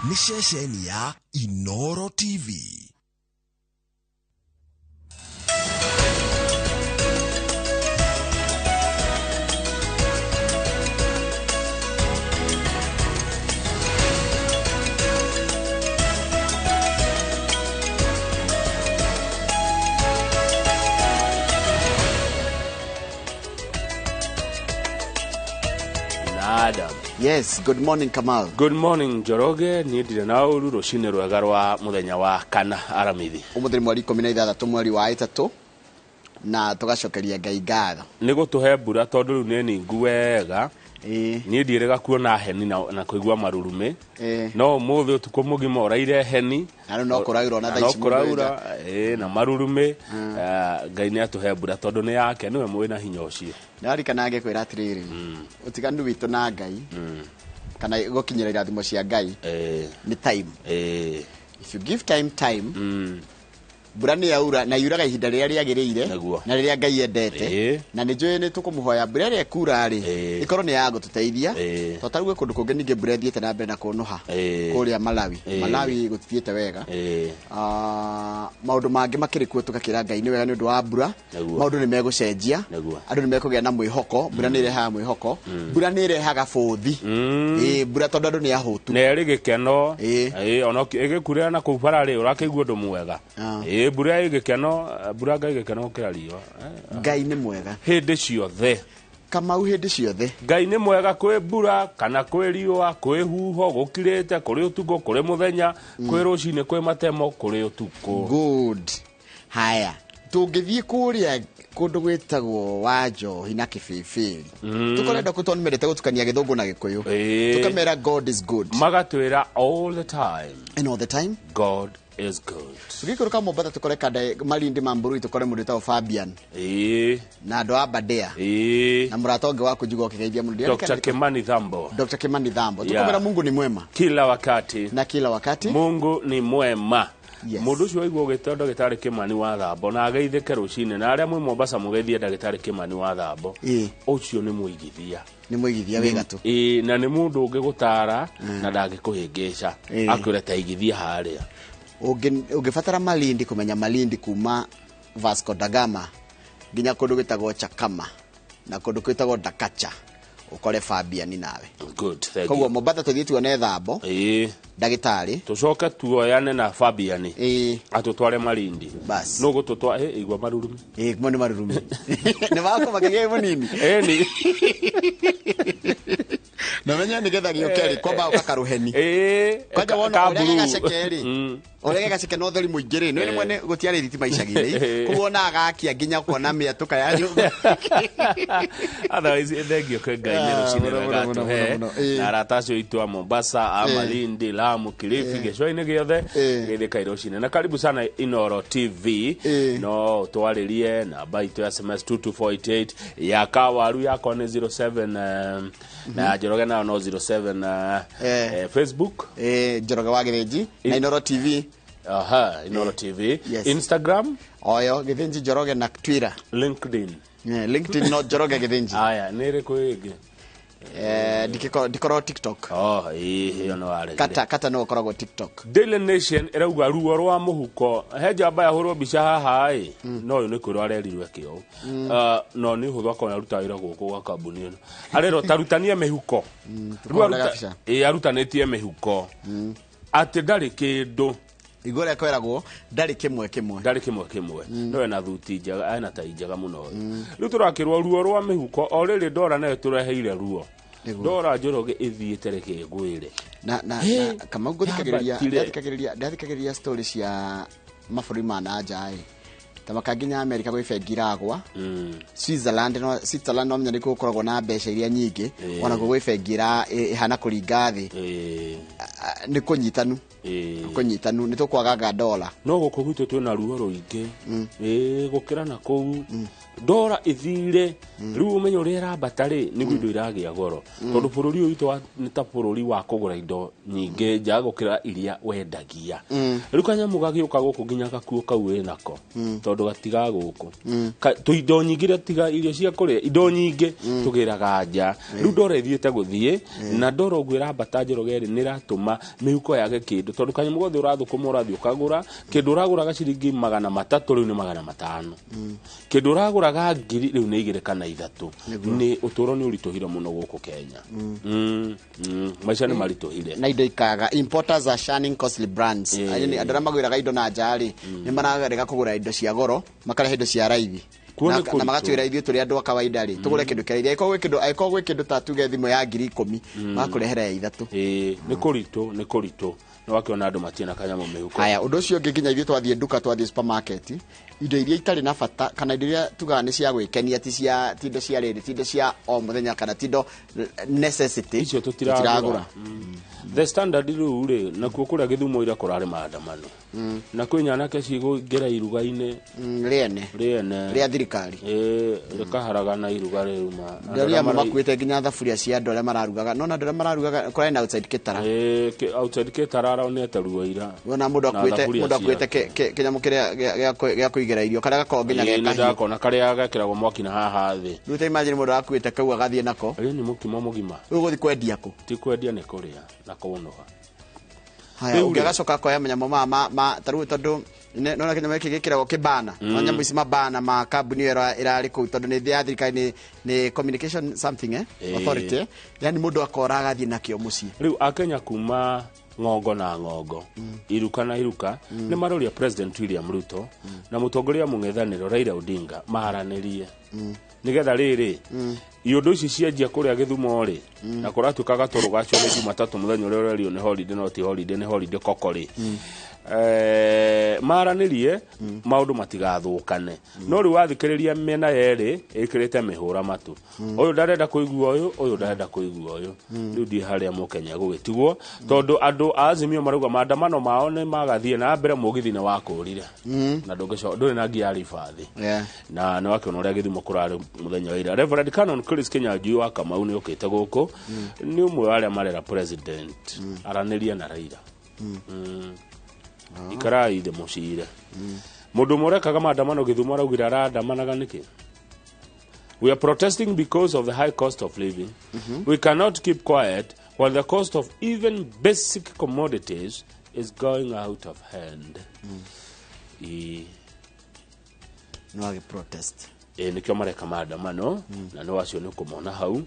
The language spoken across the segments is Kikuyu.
Nĩ ceceni ya Inoro TV. Na Adam. Yes, good morning, Kamal. Good morning, Njoroge. Niĩ ndirĩ na ũru, rũcinĩ rwega rwa mũthenya wa kana, aramithi. Ũmũthĩ nĩ mweri 16 mweri wa 3 na tũgacokeria Ngai ngatho. Nĩ gũtũhe mbura tondũ rĩu nĩ ningu wega. Niĩ ndiĩrĩga kuona heni na kũigua marurumĩ. No ũmũthĩ ũtukũ mũgima ũraire heni. Na rĩu no kũraura ona Na thaa no ici mũndũ kũraura, wĩnja. na marurumĩ. Ngai nĩ atũhe mbura tondũ nĩ yake, nĩwe mwĩna hinya ũcio. Nĩwarikana ngĩkwĩra atĩrĩrĩ, ũtiganu witũ na Ngai kana gũkinyĩra irathimo cia Ngai nĩ time. If you give time time, mbura nĩ yaura na yuraga ihinda rĩrĩa rĩagĩrĩire na rĩrĩa Ngai endete. Na nĩ njũĩ nĩ tũkũmũhoya mbura ĩrĩa ĩkura rĩ, ĩkorwo nĩ ya gũtũteithia. Tondũ ta rĩu gwĩ kũndũ kũngĩ ningĩ mbura ĩthiĩte na mbere na kũnũha kũrĩa Malawi. Malawi gũtithiĩte wega. Maũndũ mangĩ makĩrĩ kuo tũgakĩra Ngai nĩ wega nĩ ũndũ wa mbura. Maũndũ nĩ megũcenjia. Andũ nĩ mekũgĩa na mwĩhoko. Mbura nĩ ĩrehaga mwĩhoko. Mbura nĩ ĩrehaga bũthi. Mbura tondũ andũ nĩ ahũtu. Na ĩrĩ gĩkeno. Ona ĩgĩkurĩra na kũu bara rĩ, ũrakĩigua ũndũ mwega. Mbura ĩ gĩkeno, mbura Ngai gĩkeno gũkĩra riũa. Ngai nĩ mwega. Hĩndĩ ciothe. Kamau hĩndĩ ciothe. Ngai nĩ mwega kwĩ mbura kana kwĩ riũa, kwĩ huho, gũkirĩte, kũrĩ ũtukũ, kũrĩ mũthenya, kwĩ rũcinĩ, kwĩ matemo, kũrĩ ũtukũ. Good. Haya, tũngĩthiĩ kũrĩa kũndũ gwĩtagwo Wanjohi na Kĩbĩbĩri. Tũkorenda kũ tondũ nĩmendete gũtukania Gĩthũngũ na Gĩkũyũ. Tũkamera God is good. Magatwĩra all the time. And all the time. God is good. Tũgĩikũrũka Mombasa tũkore kanda Malindi Mambũrũi tũkore mũndũ wĩtagwo Fabian. Na andũ a Aberdare. Na mũrata ũngĩ waku njigua ũkĩgeithia mũno. Dr. Kimani Thambo. Dr. Kimani Thambo. Tũkamwĩra Mungu ni mwema. Kila wakati. Na kila wakati. Mungu ni mwema. Mũndũ ũcio waigua ũgĩtwo ndagĩtarĩ Kimani wa Thambo na ageithĩke rũcinĩ, na arĩa mwĩ Mombasa mũgeithie ndagĩtarĩ Kimani wa Thambo. Ũcio nĩ mũigithia. Nĩ mũigithia wĩ gatũ. Na nĩ mũndũ ũngĩgũtara na ndangĩkũhĩngĩca. Akwĩre ta igithia harĩa. Ũngĩbatara Malindi kũmenya Malindi kuma Vasco da Gama nginya kũndũ gwĩtagwo Chakama na kũndũ gwĩtagwo Dakacha, ũkore Fabian nawe. Good, thank Koguo you. Mombasa tũthiĩ tuone Thambo. Ndagĩtarĩ. Tũcoke tuoyane na Fabian. Atũtware Malindi. Bas. No gũtũtwa, igua marurumi. Mo nĩ marurumi. Nĩ makũmakĩgĩa mũnini. Ni. Na menye nĩ getha gĩũke rĩ, kwamba gũka karũheni. Kwanja wona Ka ũrĩa blue. gagaceke rĩ. Ũrĩa gagaceke na ũtheri mũingĩ rĩ, nĩ rĩmwe nĩ gũtiarĩ thitima icagi-inĩ. Koguo ona agakia nginya kuona mĩatũka ya nyũmba. Otherwise, thank you kwĩ Ngai nĩ rũcinĩ Mũno, rwega mũno, atũhe. mũno, mũno. Na arata acio aitũ a Mombasa, a Malindi, Lamu, Kilifi, gĩcũa-inĩ gĩothe, gĩthĩkai rũcinĩ. Na karibu sana Inoro TV. No twarĩrie namba itũ ya SMS 22488, ya Kawaru yakwa nĩ zero seven, na ya Njoroge nayo no zero seven, Facebook. Njoroge wa Gĩthĩnji, na Inoro TV. Aha, Inoro TV. Yes. Instagram. Oyo, Gĩthĩnji Njoroge na Twitter. LinkedIn. LinkedIn no Njoroge Gĩthĩnji. Aya, nĩ ĩrĩkũ ĩngĩ? Ndikorwo TikTok. Oh, ĩyo no warĩ. Kata, kata no ũkoragwo TikTok. Daily Nation ĩrauga ruo rwa mũhuko. He njamba yahũrwo mbica haha ĩ. No ũyũ nĩ kwĩrwo arerirwo eke ũũ. No nĩ ũhũthũ akorwo aruta wĩra gũkũ gwa kambuni ĩno. Arerwo tarutanie mĩhuko. Rĩu Tũkona gabica. Arutanĩtie mĩhuko. Atĩ ndarĩ kĩndũ. Igũrũ rĩa kwĩragwo ndarĩ kĩmwe kĩmwe. Ndarĩ kĩmwe kĩmwe. No ena thuti njega, ena tai njega mũno. Rĩu tũrakĩrwo ruo rwa mĩhuko, o rĩrĩ ndora nayo tũreheire ruo. Ndora Njoroge ĩthiĩte reke ngwĩre. Na, na, Hĩ, na, Kamau yambatire. ndathikagĩrĩria story cia mabũrũri ma na nja ĩ. Ta maka nginya Amerika gwĩ bengi iragwa. Switzerland no, Switzerland no menya nĩkuo gũkoragwo na mbeca iria nyingĩ. Ona kuo gwĩ bengi ĩhana kũringa thĩ. Nĩ kũnyitanu. Kũnyitanu, nĩ tũkwagaga dola. No gũkũ gwitũ twĩna ruo rũingĩ. Gũkĩra na kũu. Ndora ithire riu umenye uria irambata ri niguo indo iragia goro tondu bururi uyu witũ nĩ ta bururi wa kugura indo nyingĩ nja gukira iria wendagia. Riu kanyamu gagiuka guku nginya gakuo kau winako tondu gatiga guku tu indo nyingĩ tiga irio cia kuria indo nyingĩ tugiraga nja. Riu ndora ithiĩte guthie na ndora ũguo irambata Njoroge nĩ iratũma mĩhuko yage kĩndũ tondu kanyamu gothe ũrathũkũma ũrathiĩ ũkagũra kĩndũ ũragũraga ciringi 300 rĩu nĩ 500 kĩndũ ũragũraga 1000 rĩu nĩ 2 kana 3. Nĩ ũtũũro nĩ ũritũhire mũno gũkũ Kenya. Maica nĩ maritũhire na indo ikaga. Importers are shunning costly brands. Ani andũ arĩa magwĩraga indo na nja rĩ nĩ mararega kũgũra indo cia goro makarehe indo cia raithi na magatwĩra ithuĩ tũrĩ andũ a kawaida rĩ tũgũre kĩndũ kĩa raithi. Angĩkorwo gwĩ kĩndũ ta tuge thimũ ya 10,000 makũrehera ya 3. Nĩ kũritũ, nĩ kũritũ. Nĩ wakĩona andũ matirĩ na kanyamũ mĩhuko. Haya, ũndũ ũcio ũngĩ nginya ithuĩ twathiĩ nduka, twathiĩ supermarket, indo iria itarĩ na bata kana indo iria tugaga nĩ cia gwĩkenia, ti cia ti indo cia rĩrĩ, ti indo cia o mũthenya kana ti indo necessity, icio tũtiragũra. The Standard rĩu rĩ nakuo kũrĩa Gĩthumo ira kũrarĩ maandamano na kwĩ nyanake cigũingĩra iruga-inĩ rĩene rĩene rĩa thirikari rĩkaharagana iruga rĩu andũ arĩa makuĩte nginya thaburia cia andũ arĩa mararugaga. Nona andũ arĩa mararugaga kũrarĩ na outside Kĩtara. Outside Kĩtara aronete ruo ira. Wona mũndũ akuĩte mũndũ akuĩte kĩnyamũ kĩrĩa gĩa kũigĩra irio karĩa gakoragwo nginya ge kahiũ. Ndakona karĩa gekĩragwo mwaki na haha thĩ. Rĩu ta imagine mũndũ akuĩte kau agathiĩ nako. Rĩu nĩ mũkimo mũgima. Rĩu ũgũthiĩ kwendia kũ? Ti kwendia nĩ kũrĩa na kũnũha. Haya, ũngĩgacoka koya manyamũ ma ta rĩu tondũ nona kĩnyamũ gĩkĩ gĩkĩragwo kĩbana. No nyamũ ici mabana ma kambuni ĩyo ĩrarĩ kũu tondũ nĩ ya thirikari nĩ communication something authority. Yani mũndũ akora agathiĩ nakĩo mũciĩ. Rĩu akenya kuma ng'ongo na ng'ongo iruka na iruka nĩ maroria President William Ruto na mũtongoria mũng'ethanĩro Raila Odinga maharanĩrie nĩgetha rĩrĩ iũndũ ici cianjia kũrĩa Gĩthumo rĩ na kũratuĩka gatoro gacio nĩ Jumatatũ mũthenya ũrĩa ũrerio nĩ holiday no ti holiday nĩ holiday koko rĩ maranĩrie maũndũ matigathũkane. No rĩu wathikĩrĩria mĩena yerĩ ĩkĩrĩte mĩhũra matũ, ũyũ ndarenda kũigua ũyũ, ũyũ ndarenda kũigua ũyũ. Rĩu ndiĩ harĩa mũkenya gũgĩtigwo tondũ andũ a Azimio marauga maandamano mao nĩ magathiĩ na mbere mũgithi nĩ wakũrire na ndũrĩ na ngia ya ribathi na nĩ wakĩona ũrĩa Gĩthumo kũrarĩ mũthenya wa ira. Reverend Canon Chris Kinyanjui wa Kamau nĩ okĩte gũkũ, nĩ ũmwe wa arĩa marera president aranĩria na Raila. Ikarai thĩ mũcire. Mũndũ ũmwe ũrekaga maandamano Gĩthumo araugire araandamanaga nĩkĩ? We are protesting because of the high cost of living. We cannot keep quiet while the cost of even basic commodities is going out of hand. No age protest. Nĩkĩo mareka maandamano na nĩ wacio nĩ kũmona hau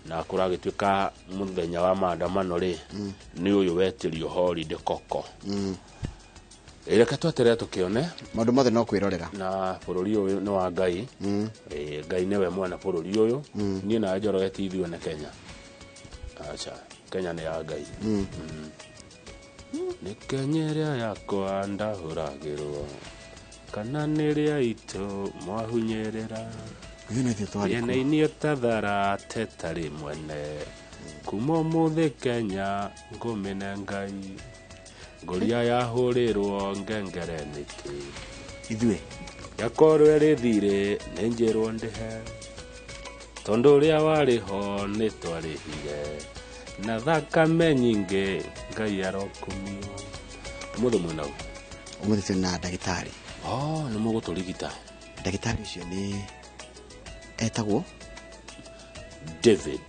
na kũragĩtuĩka mũthenya wa maandamano rĩ nĩ ũyũ wetĩrio holiday koko. Reke tweterere tũkĩone maũndũ mothe no kwĩrorera na bũrũri ũyũ nĩ wa Ngai. Ngai nĩwe mwene bũrũri ũyũ. Niĩ nawe Njoroge ti ithuĩ nĩ Kenya. Aca, Kenya nĩ ya Ngai. Nĩ Kenya ĩrĩa yakwa ndahũragĩrwo kana nĩ rĩa itũ mwahunyĩrĩra ĩnainie ta thara tetarĩ mwene kuma ũmũthĩ Kenya ngũmĩne Ngai ngũria yahũrĩrwo ngengere nĩkĩ ithuĩ yakorwo ĩrĩ thirĩ nĩ njĩrwo ndĩhe tondũ ũrĩa warĩ ho nĩ twarĩhire na thakame nyingĩ Ngai arokumio. Ũmũthĩ mwĩna ũ? Ũmũthĩ twĩ na ndagĩtarĩ. Nĩ mũgũtũrigita. Ndagĩtarĩ ũcio nĩ etagwo David.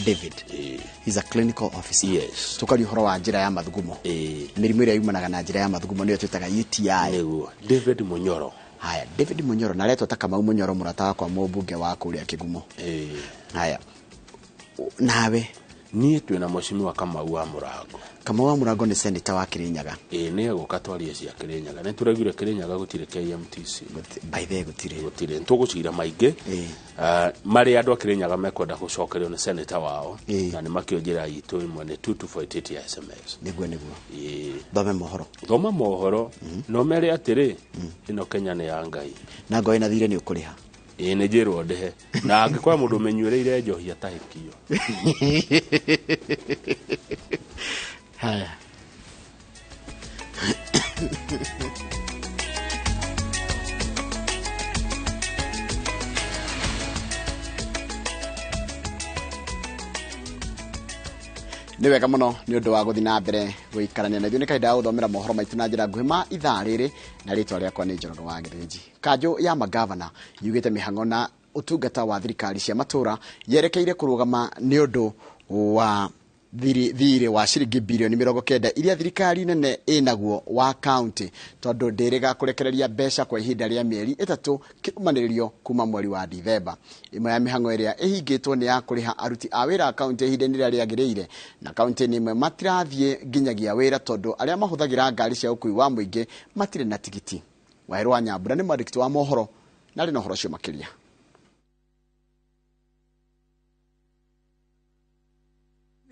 David. He's a clinical officer. Yes. Tukaria ũhoro wa njĩra ya mathugumo. Mĩrimũ ĩrĩa yumanaga na njĩra ya mathugumo nĩyo twĩtaga UTI. Nĩguo. David Munyoro. Haya, David Munyoro na aretwo ta Kamau Munyoro mũrata wakwa mũmbunge wa kũrĩa Kĩgumo. Haya. Nawe niĩ twĩna mheshimiwa Kamau wa Mũrango. Kamau wa Mũrango nĩ senator wa Kirinyaga. Nĩ egũka twarie cia Kirinyaga. Nĩ tũraiguire Kirinyaga gũtirĩ KMTC. By the way gũtirĩ. Gũtirĩ. Tũgũcira maingĩ. Marĩa andũ a Kirinyaga mekwenda gũcokerio nĩ senator wao na nĩ makĩo njĩra itũ ĩmwe nĩ 2248 ya SMS. Nĩguo nĩguo. Thome mohoro. Thoma mohoro. No mere atĩrĩ ĩno Kenya nĩ ya Ngai. Na ngoi na thirĩ nĩ ũkũrĩha. Nĩ njĩrwo ndĩhe na angĩkorwo mũndũ ũmenyuĩrĩire njohi atahĩkio. Haya. Nĩ wega mũno nĩ ũndũ wa gũthiĩ na mbere gũikarania na ithuĩ. Nĩ kahinda ga gũthomera mohoro maitũ na njĩra nguhĩ ma ithaa rĩrĩ, na rĩtwa rĩakwa nĩ Njoroge wa Gĩthĩnji. Kanjũ ya magavana yugĩte mĩhang'o na ũtungata wa thirikari cia matũra yerekeire kũrũgama nĩ ũndũ wa thirĩ wa ciringi bilioni 90 iria thirikari nene ĩnaguo wa kaunti, tondũ ndĩrĩga kũrekereria mbeca kwa ihinda rĩa mĩeri 3 kĩrũmanĩrĩrio kuma mweri wa Dithemba. Ĩmwe ya mĩhang'o ĩrĩa ĩhingĩtwo nĩ ya kũrĩha aruti a wĩra kaunti ihinda-inĩ rĩrĩa rĩagĩrĩire, na kaunti-inĩ imwe matirathiĩ nginyagia wĩra tondũ arĩa mahũthagĩra ngari cia ũkuui wa mũingĩ matirĩ na tigiti. Waheru wa Nyambura nĩ mwandĩki wa mohoro na arĩ na ũhoro ũcio makĩria.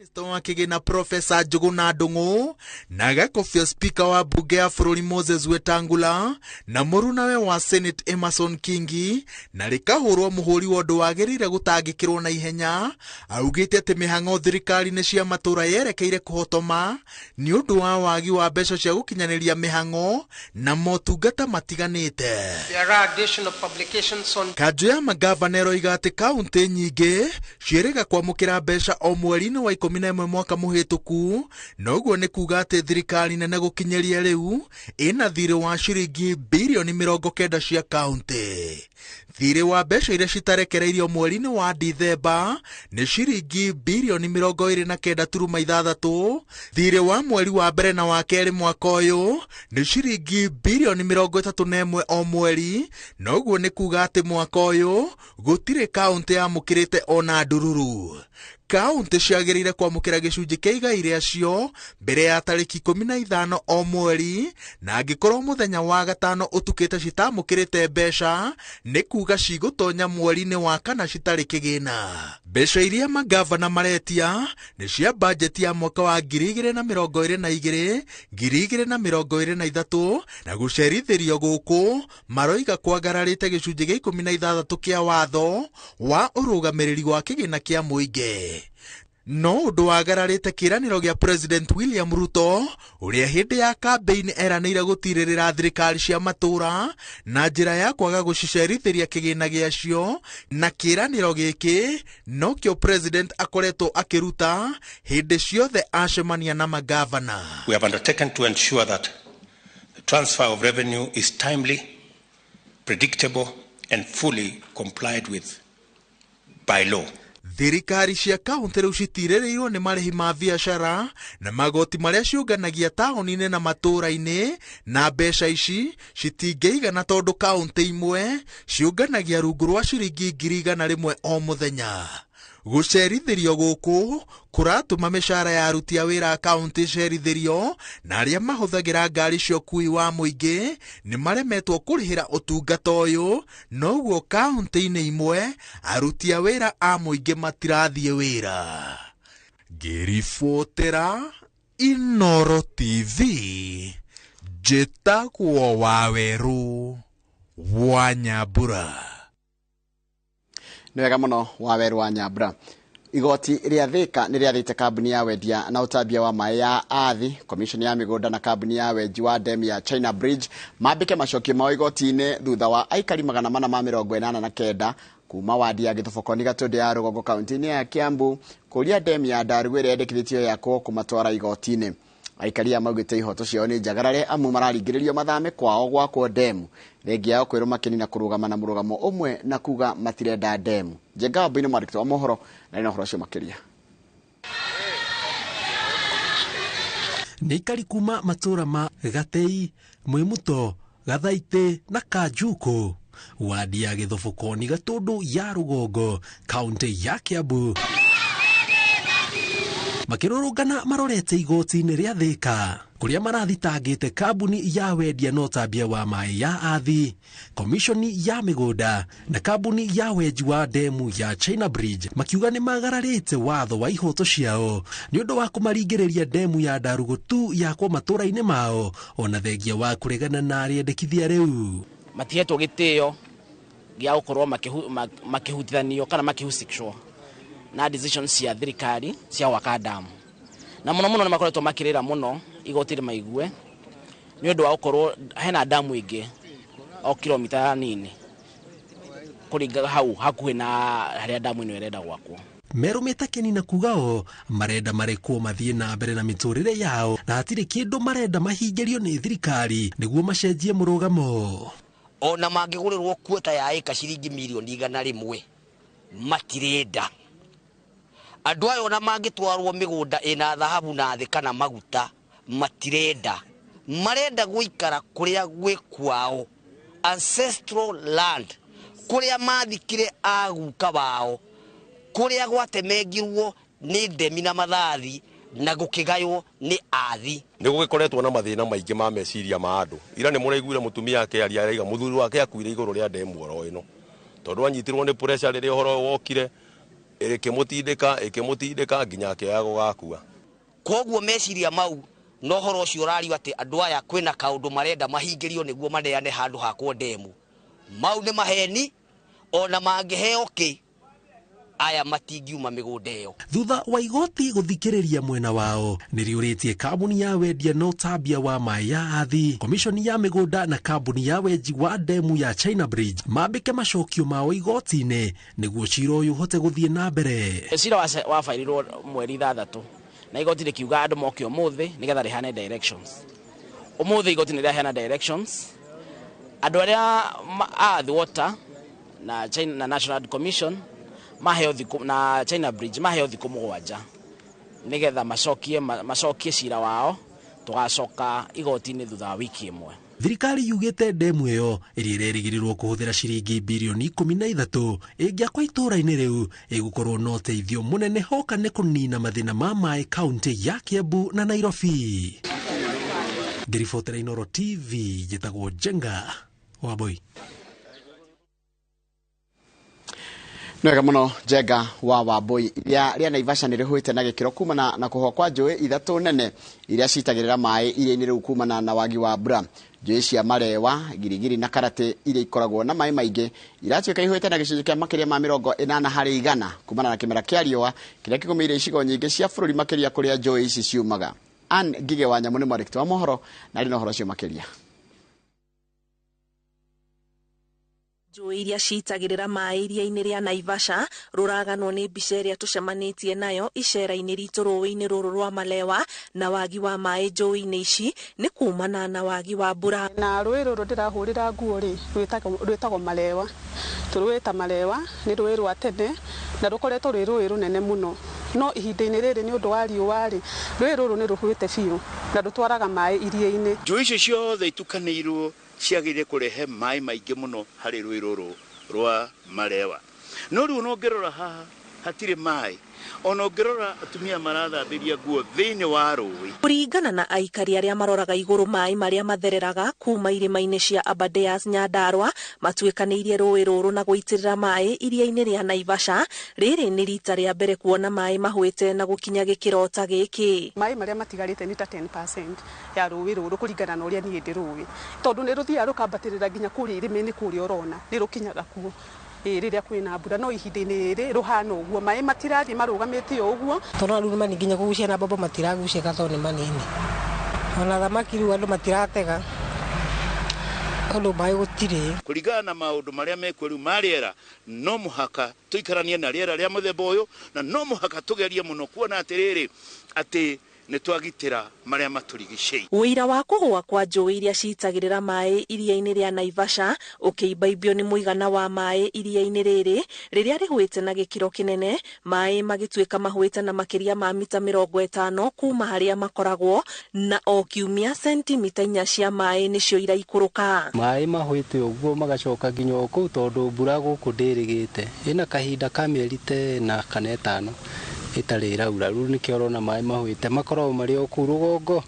Minista wa kĩgĩna Profesa Njuguna Ndung'u na gakobia Speaker wa mbunge ya bũrũri Moses Wetangula na mũrunawe wa Senate Emerson Kingi, na rĩkahũrwo mũhũri wa ũndũ wagĩrĩire gũtangĩkĩrwo na ihenya, augĩte atĩ mĩhang'o thirikari-inĩ cia matũra yerekeire kũhotoma nĩ ũndũ wa wagi wa mbeca cia gũkinyanĩria mĩhang'o na motungata matiganĩte. There are additional publications on Kanjũ ya magavana ĩroiga atĩ kaunti nyingĩ ciĩrĩga kwamũkĩra mbeca o mweri-inĩ wa 11 mwaka mũhĩtũku, noguo nĩ kuga atĩ thirikari nene gũkinyĩria rĩu ĩna thirĩ wa ciringi bilioni 90 cia kaunti. Thirĩ wa mbeca iria citarekereirio mweri-inĩ wa Dithemba nĩ ciringi bilioni 29.6. Thirĩ wa mweri wa mbere na wa kerĩ mwaka ũyũ nĩ ciringi bilioni 31 o mweri, noguo nĩ kuga atĩ mwaka ũyũ gũtirĩ kaunti yamũkĩrĩte ona ndururu. Kaunti ciagĩrĩire kwamũkĩra gĩcunjĩ kĩa igai rĩacio mbere ya tarĩki 15 o mweri, na angĩkorwo mũthenya wa gatano ũtukĩte citamũkĩrĩte mbeca nĩ kuga cigũtonya mweri-inĩ wa kana citarĩ kĩgĩna. Mbeca iria magavana maretia nĩ cia bajeti ya mwaka wa 2022 2023, na gũcerithĩrio gũkũ maroiga kwagararĩte gĩcunjĩ gĩa 16 kĩa watho wa ũrũgamĩrĩri wa kĩgĩna kĩa mũingĩ. No ũndũ wagararĩte kĩĩranĩro gĩa President William Ruto ũrĩa hĩndĩ ya kambĩini eranĩire gũtirĩrĩra thirikari cia matũra na njĩra ya kwaga gũcicerithĩria kĩgĩna gĩacio, na kĩĩranĩro gĩkĩ nokĩo President akoretwo akĩruta hĩndĩ ciothe acemania na magavana. We have undertaken to ensure that the transfer of revenue is timely, predictable and fully complied with by law. Thirikari cia kaunti rĩu citirĩrĩirwo nĩ marĩhi ma biacara na magoti marĩa ciũnganagia taũni-inĩ na matũũra-inĩ, na mbeca ici citingĩigana tondũ kaunti imwe ciũnganagia rungu rwa ciringi 100,000 o mũthenya. Gũcerithĩrio gũkũ kũratũma mĩcara ya aruti a wĩra a kaunti ĩcerithĩrio, na arĩa mahũthagĩra ngari cia ũkuui wa mũingĩ nĩ maremetwo kũrĩhĩra ũtungata ũyũ, noguo kaunti-inĩ imwe aruti a wĩra a mũingĩ matirathiĩ wĩra. Ngĩribotera Inoro TV, njĩtagwo Wawerũ wa Nyambura. Nĩ wega mũno Wawerũ wa Nyambura. Igoti rĩa Thika nĩ rĩathĩte kambuni ya wendia na ũtambia wa maĩ ya Athi, commission ya mĩgũnda na kambuni ya wenji wa demu ya China Bridge mambĩke macokio mao igoti-inĩ thutha wa aikari 489 kuma wadi ya Gĩthobokoni Gatũndũ ya Rũgongo kaunti-inĩ ya Kiambu kũria demu ya Ndarugu ĩrĩa yendekithĩtio yakwo kũmatwara igoti-inĩ. Aikari aya maugĩte ihoto ciao nĩ njagarare amu mararingĩrĩrio mathame kwao gwakwo demu, thengia yao kwĩrwo makĩnina kũrũgama na mũrũgamo ũmwe na kuga matirenda demu. Njenga Wambui nĩ mwandĩki wa mohoro na nĩ ũhoro ũcio makĩria. Nĩ aikari kuma matũra ma Gatei, Mwĩmuto, Gathaitĩ na Kanjuku, wadi ya Gĩthobokoni Gatũndũ ya Rũgongo kaunti ya Kiambu, makĩrũrũngana marorete igoti-inĩ rĩa Thika kũrĩa marathitangĩte kambuni ya wendia na ũtambia wa maĩ ya Athi, komishoni ya mĩgũnda na kambuni ya wenji wa demu ya China Bridge, makiuga nĩ magararĩte watho wa ihoto ciao nĩ ũndũ wa kũmaringĩrĩria demu ya Ndarugu tu yakwo matũra-inĩ mao, ona thengia wa kũregana na rĩendekithia rĩu. Matihetwo gĩtĩo gĩa gũkorwo makĩhutithanio kana makĩhusicwo na decisions cia thirikari cia gwaka damu, na mũno mũno nĩ makoretwo makĩrĩra mũno igoti rĩ maigue nĩ ũndũ wa gũkorwo hena damu ĩngĩ o kilomita nini kũringa hau hakuhĩ na harĩa damu ĩno ĩrenda gwakwo. Merũmĩte keni na kuga o marenda marekwo mathiĩ na mbere na mĩtũrĩre yao na hatirĩ kĩndũ marenda mahingĩrio nĩ thirikari nĩguo macenjie mũrũgamo. Ona mangĩgũrĩrwo kuota ya ĩka ciringi mirioni 100 matirenda. Andũ aya ona mangĩtwarwo mĩgũnda ĩna thahabu na thĩ kana maguta matirenda. Marenda gũikara kũrĩa gwĩ kwao, ancestral land, kũrĩa mathikire aguka wao, kũrĩa gwatemengirwo nĩ ndemi na mathathi na gũkĩgaywo nĩ athi. Nĩ gũgĩkoretwo na mathĩna maingĩ ma meciria ma andũ. Ira nĩ mũraiguire mũtumia akĩaria araiga mũthuri wake akuire igũrũ rĩa ndemu oro ĩno, tondũ anyitirwo nĩ pressure rĩrĩa ũhoro wokire, ĩkĩmũtindĩka nginya akĩoya gũgakua. Koguo meciria mau no ũhoro ũcio ũrario atĩ andũ aya kwĩna kaũndũ marenda mahingĩrio nĩguo maneane handũ hakwo ndemu, mau nĩ maheni. Ona mangĩheo kĩ, aya matingiuma mĩgũnda ĩyo. Thutha wa igoti gũthikĩrĩria mwena wao, nĩrĩũrĩtie kambuni ya wendia na ũtambia wa maĩ ya athi, komishoni ya mĩgũnda na kambuni ya wenji wa ndemu ya China Bridge mambĩke macokio mao igoti-inĩ nĩguo cira ũyũ ũhote gũthiĩ na mbere. Cira wabairirwo mweri 6 na igoti rĩkiuga andũ moke ũmũthĩ nĩgetha rĩheane directions. Ũmũthĩ igoti nĩrĩaheana directions. Andũ arĩa Athi Water na China na National Commission maheo thikũ na China Bridge maheo thikũ 7 nĩgetha macokie cira wao, tũgacoka igoti-inĩ thutha wa wiki 1. Thirikari yugĩte ndemu ĩyo ĩrĩa ĩrerĩgĩrĩrwo kũhũthĩra ciringi birioni 13 ĩngĩakwa itũũra-inĩ rĩu ĩgũkorwo na ũteithio mũnene hoka nĩ kũnina mathĩna ma maĩ kaunti ya Kiambu na Nairobi. Ngĩribotera Inooro TV, njĩtagwo Njenga Wambui. Nĩwega mũno Njenga wa Wambui. Iria rĩa Naivasha nĩ rĩhũĩte na gĩkĩro kumana na kũhũa kwa njũĩ 3 nene iria citagĩrĩra maĩ iria-inĩ rĩu kumana na wagi wa mbura. Njũĩ cia Marewa, Girigiri na Karate iria ikoragwo na maĩ maingĩ iratuĩka ihũĩte na gĩcunjĩ kĩa makĩria ma 80 harĩ 100 kumana na kĩmera kĩa riũa kĩrĩa kĩgũmĩire icigo nyingĩ cia bũrũri makĩria kũrĩa njũĩ ici ciumaga. Ann Ngige wa Nyamũ nĩ mwandĩki wa mohoro na arĩ na ũhoro ũcio makĩria. Njũĩ iria citagĩrĩra maĩ iria-inĩ rĩa Naivasha rũraganwo nĩ mbica ĩrĩa tũcemanĩtie nayo icera-inĩ ritũ rũĩ-inĩ rũrũ rwa Malewa na wagi wa maĩ njũĩ-inĩ ici nĩ kumana na wagi wa mbura. Na rũĩ rũrũ ndĩrahũrĩra nguo rĩ rwĩtagwo Malewa, tũrwĩta Malewa nĩ rũĩ rwa tene na rũkoretwo rwĩ rũĩ rũnene mũno, no ihinda-inĩ rĩrĩ nĩ ũndũ wa riũa rĩ rũĩ rũrũ nĩ rũhũĩte biũ na rũtwaraga maĩ iria-inĩ. Njũĩ icio ciothe itukanĩirwo ciagĩrĩire kũrehe maĩ maingĩ mũno harĩ rũĩ rũrũ rwa Malewa. No rĩu ona ũngĩrora haha hatirĩ maĩ, ona ũngĩrora atumia marathambĩria nguo thĩinĩ wa rũĩ. Kũringana na aikari arĩa maroraga igũrũ maĩ marĩa mathereraga kuma irĩma-inĩ cia Aberdares Nyandarua matuĩkanĩirie rũĩ rũrũ na gũitĩrĩra maĩ iria-inĩ rĩa Naivasha, rĩrĩ nĩ rita rĩa mbere kuona maĩ mahũĩte na gũkinya gĩkĩro ta gĩkĩ. Maĩ marĩa matigarĩte nĩ ta 10% ya rũĩ rũrũ kũringana na ũrĩa niĩ ndĩrũĩ, tondũ nĩ rũthiaga rũkambatĩrĩra nginya kũrĩa irĩma-inĩ kũrĩa ũrona nĩ rũkinyaga kuo rĩrĩa kwĩna mbura, no ihinda-inĩ rĩrĩ rũhana ũguo maĩ matirathiĩ marũgamĩte o ũguo. Tondũ rĩu nĩ nginya kũgucia na mbombo matiragucĩka tondũ nĩ manini, ona thamaki rĩu andũ matiratega tondũ maĩ gũtirĩ. Kũringana na maũndũ marĩa mekuo rĩu ma rĩera, no mũhaka tũikaranie na rĩera rĩa mũthemba ũyũ, na no mũhaka tũgerie mũno kuona atĩrĩrĩ atĩ nĩ twagitĩra marĩa matũrigicĩirie. Ũira wa kũgũa kwa njũĩ iria citagĩrĩra maĩ iria-inĩ rĩa Naivasha ũkĩimbaimbio nĩ mũigana wa maĩ iria-inĩ rĩrĩ rĩrĩa rĩhũĩte na gĩkĩro kĩnene, maĩ magĩtuĩka mahũĩte na makĩria ma mita 50 kuma harĩa makoragwo, na o kiumia sentimita 4 cia maĩ nĩcio iraikũrũka. Maĩ mahũĩte ũguo magacoka nginya o kũu tondũ mbura gũkũ ndĩrĩgĩte, ĩna kahinda ka mĩeri ta 4 kana 5 ĩtarĩ ĩraura, rĩu nĩkĩo ũrona maĩ mahũĩte makoragwo marĩ o kũu rũgongo,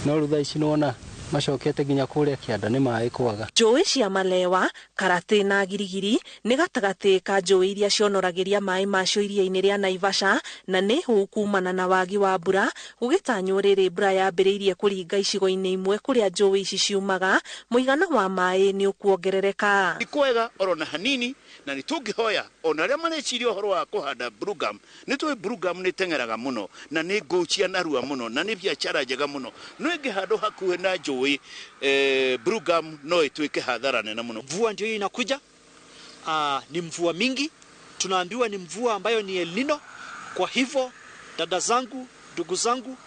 no rĩu thaa ici nĩwona macokete nginya kũrĩa kĩanda nĩ maĩ kwaga. Njũĩ cia Malewa, Karate na Girigiri nĩ gatagatĩ ka njũĩ iria cionoragĩria maĩ macio iria-inĩ rĩa Naivasha na nĩ hũu kumana na wagi wa mbura, gũgĩtanywo rĩrĩ mbura yambĩrĩirie kũringa icigo-inĩ imwe kũrĩa njũĩ ici ciumaga, mũigana wa maĩ nĩ ũkuongerereka. Ti kwega orona hanini, na nĩ tũngĩhoya ona arĩa mareciria ũhoro wa kũhanda bluegum, nĩ tũĩ bluegum nĩ teng'eraga mũno na nĩ ngũcia narua mũno na nĩ biacara njega mũno, no ĩngĩhandwo hakuhĩ na njũĩ bluegum no ĩtuĩke hathara nene mũno. Mvua ndio inakuja, ni mvua mingi, tunaambiwa ni mvua ambayo ni El Nino. Kwa hivyo dada zangu, ndugu zangu,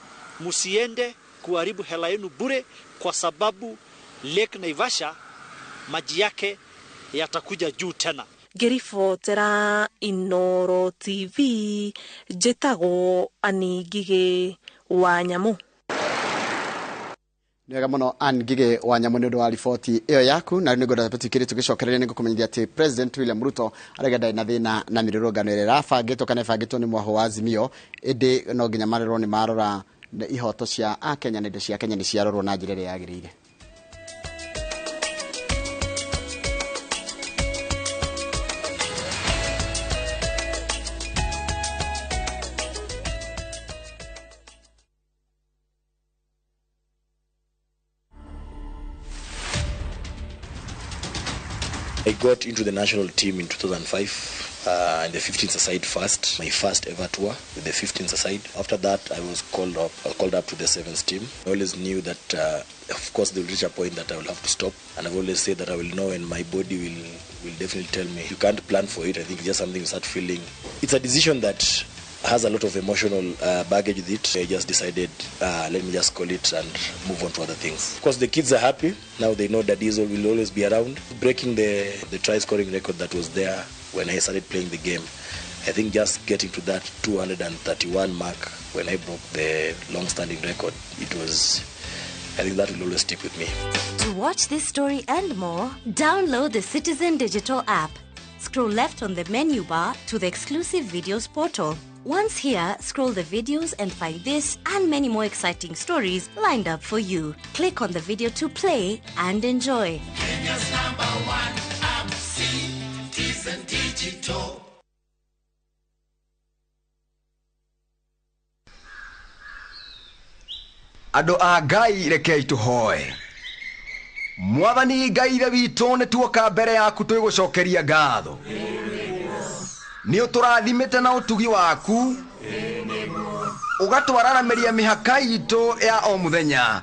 msiende kuharibu hela yenu bure, kwa sababu Lake Naivasha maji yake yatakuja juu tena. Ngĩribotera Inooro TV njĩtagwo Ann Ngigĩ wa Nyamũ. Nĩ wega mũno Ann Ngigĩ wa Nyamũ nĩ ũndũ wa riboti ĩyo yaku. Na rĩu nĩngwenda tũtikĩrĩ tũgĩcokereria nĩ ngũkũmenyithia atĩ President William Ruto arauga ndarĩ na thĩna na mĩrũrũngano ĩrĩa ĩrabangĩtwo kana ĩbangĩtwo nĩ mwahũ wa Azimio, ĩndĩ no nginya marorwo nĩ marora ihoto cia Akenya na indo cia Kenya nĩ ciarorwo na njĩra ĩrĩa yagĩrĩire. I got into the national team in 2005, in the 15s aside first, my first ever tour with the 15s aside. After that, I was called up to the 7s team. I always knew that, of course, there will reach a point that I will have to stop. And I've always said that I will know, and my body will definitely tell me. You can't plan for it. I think it's just something you start feeling. It's a decision that has a lot of emotional baggage with it. I just decided, let me just call it and move on to other things. Of course, the kids are happy. Now they know that Diesel will always be around. Breaking the try-scoring record that was there when I started playing the game, I think just getting to that 231 mark when I broke the long-standing record, it was, I think that will always stick with me. To watch this story and more, download the Citizen Digital app. Scroll left on the menu bar to the exclusive videos portal. Once here, scroll the videos and find this and many more exciting stories lined up for you. Click on the video to play and enjoy. Kenya's #1 app, Citizen Digital. Andũ a Ngai rekei tũhoe. Mwathani Ngai ithe witũ, nĩ tuoka mbere yaku twĩgũcokeria ngatho. Nĩ ũtũrathimĩte na ũtugi waku, ũgatwararamĩria mĩhaka itũ ya o mũthenya,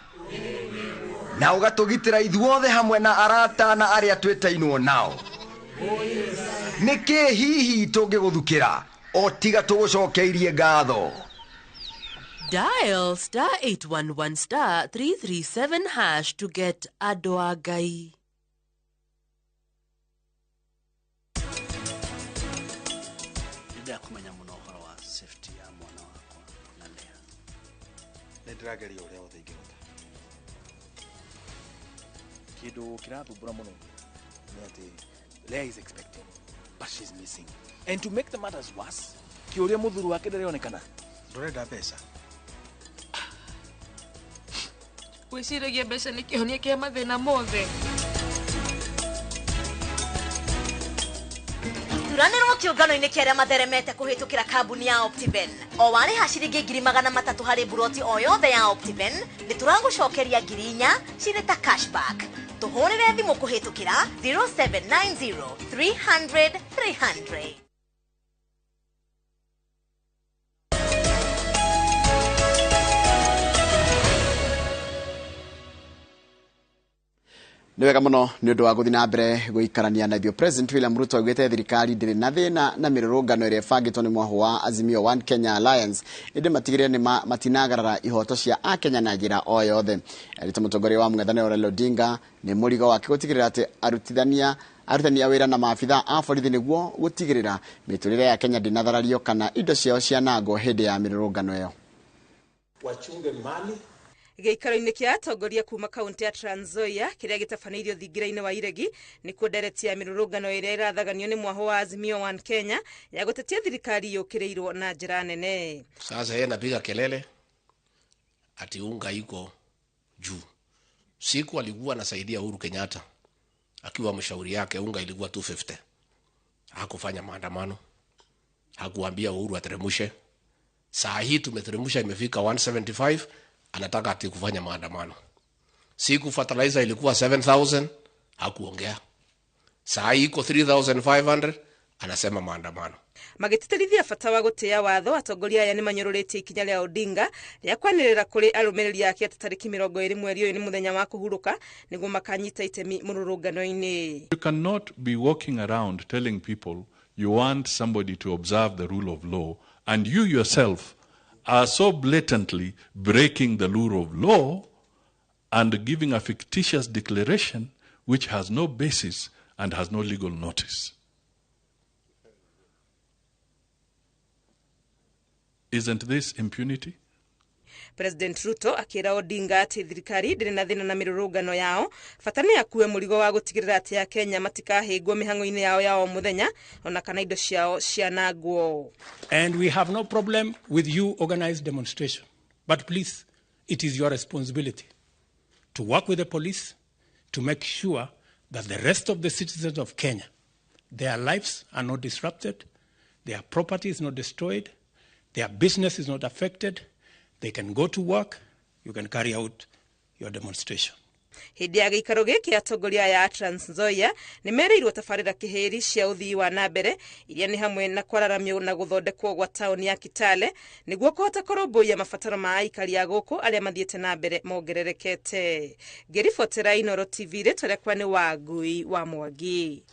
na ũgatũgitĩra ithuothe hamwe na arata na arĩa twĩtainwo nao. Nĩkĩ hihi tũngĩgũthukĩra o tiga tũgũcokeirie ngatho? Dial *811 *337# to get Andũ a Ngai. Ndĩrakumenya mũno ũhoro wa safety ya mwana wakwa na Lea. Nĩ ndĩrageria ũrĩa wothe ingĩhota. Kĩndũ kĩrathumbũra mũno nĩ atĩ Lea is expecting, but she's missing. And to make the matters worse, kĩũria mũthuri wake ndarĩonekana. Ndũrenda mbeca? Wĩciragia mbeca nĩ kĩhonia kĩa mathĩna mothe. Thuranĩrwo kĩũngano-inĩ kĩa arĩa matheremete kũhĩtũkĩra kambuni ya Optiven. O warĩha ciringi 300 harĩ buroti o yothe ya Optiven, nĩ tũragũcokeria 4,000 cirĩ ta cashback. Tũhũrĩre thimũ kũhĩtũkĩra 0790 300 300. Nĩ wega mũno nĩ ũndũ wa gũthiĩ na mbere gũikarania na ithuĩ. President William Ruto augĩte thirikari ndĩrĩ na thĩna na mĩrũrũngano ĩrĩa ĩbangĩtwo nĩ mwahũ wa Azimio One Kenya Alliance, ĩndĩ matigĩrĩre nĩ matinagarara ihoto cia Akenya na njĩra o yothe. Erĩte mũtongoria wa mũng'ethanĩro Raila Odinga nĩ mũrigo wake gũtigĩrĩra atĩ arutani a wĩra na maabitha a borithi nĩguo gũtigĩrĩra mĩtũrĩre ya Kenya ndĩnatharario kana indo ciao cianangwo hĩndĩ ya mĩrũrũngano ĩyo. Wachunge mali gĩikaro-inĩ kĩa atongoria kuma kaunti ya Trans Nzoia kĩrĩa gĩtabanĩirio thingira-inĩ wa Iregi nĩkuo ndereti ya mĩrũrũngano ĩrĩa ĩrathaganio nĩ mwahũ wa Azimio One Kenya ya gũtetia thirikari yũkĩrĩirwo na njĩra nene. Sasa yeye anapiga kelele ati unga iko juu. Siku alikuwa anasaidia Uhuru Kenyatta akiwa mshauri yake, unga ilikuwa 250. Hakufanya maandamano, hakuambia Uhuru ateremushe. Saa hii tumeteremusha imefika 175, anataka ati kufanya maandamano. Siku fertilizer ilikuwa 7,000, hakuongea. Saa hii iko 3,500, anasema maandamano. Magĩtĩtĩrithia bata wa gũtĩa watho, atongoria aya nĩ manyũrũrĩtie ikinya rĩa Odinga rĩa kwanĩrĩra kũrĩ arũmĩrĩri ake atĩ tarĩki 20 mweri ũyũ nĩ mũthenya wa kũhurũka nĩguo makanyita itemi mũrũrũngano-inĩ. You cannot be walking around telling people you want somebody to observe the rule of law And you yourself are so blatantly breaking the rule of law and giving a fictitious declaration which has no basis and has no legal notice. Isn't this impunity? President Ruto akĩra Odinga atĩ thirikari ndĩrĩ na thĩna na mĩrũrũngano yao, bata nĩ akue mũrigo wa gũtigĩrĩra atĩ Akenya matikahĩngwo mĩhang'o-inĩ yao ya o mũthenya ona kana indo ciao cianangwo. And we have no problem with you organized demonstration. But please, it is your responsibility to work with the police to make sure that the rest of the citizens of Kenya, their lives are not disrupted, their property is not destroyed, their business is not affected, they can go to work, you can carry out your demonstration. Hĩndĩ ya gĩikaro gĩkĩ atongoria aya a Trans Nzoia nĩ merĩirwo tabarĩra kĩhĩri cia ũthii wa na mbere iria nĩ hamwe na kwararamio na gũthondekwo gwa taũni ya Kitale nĩguo kũhota kũrũmbũiya mabataro ma aikari a gũkũ arĩa mathiĩte na mbere mongererekete. Ngĩribotera Inooro TV, rĩtwa rĩakwa nĩ Wangui wa Mwangi.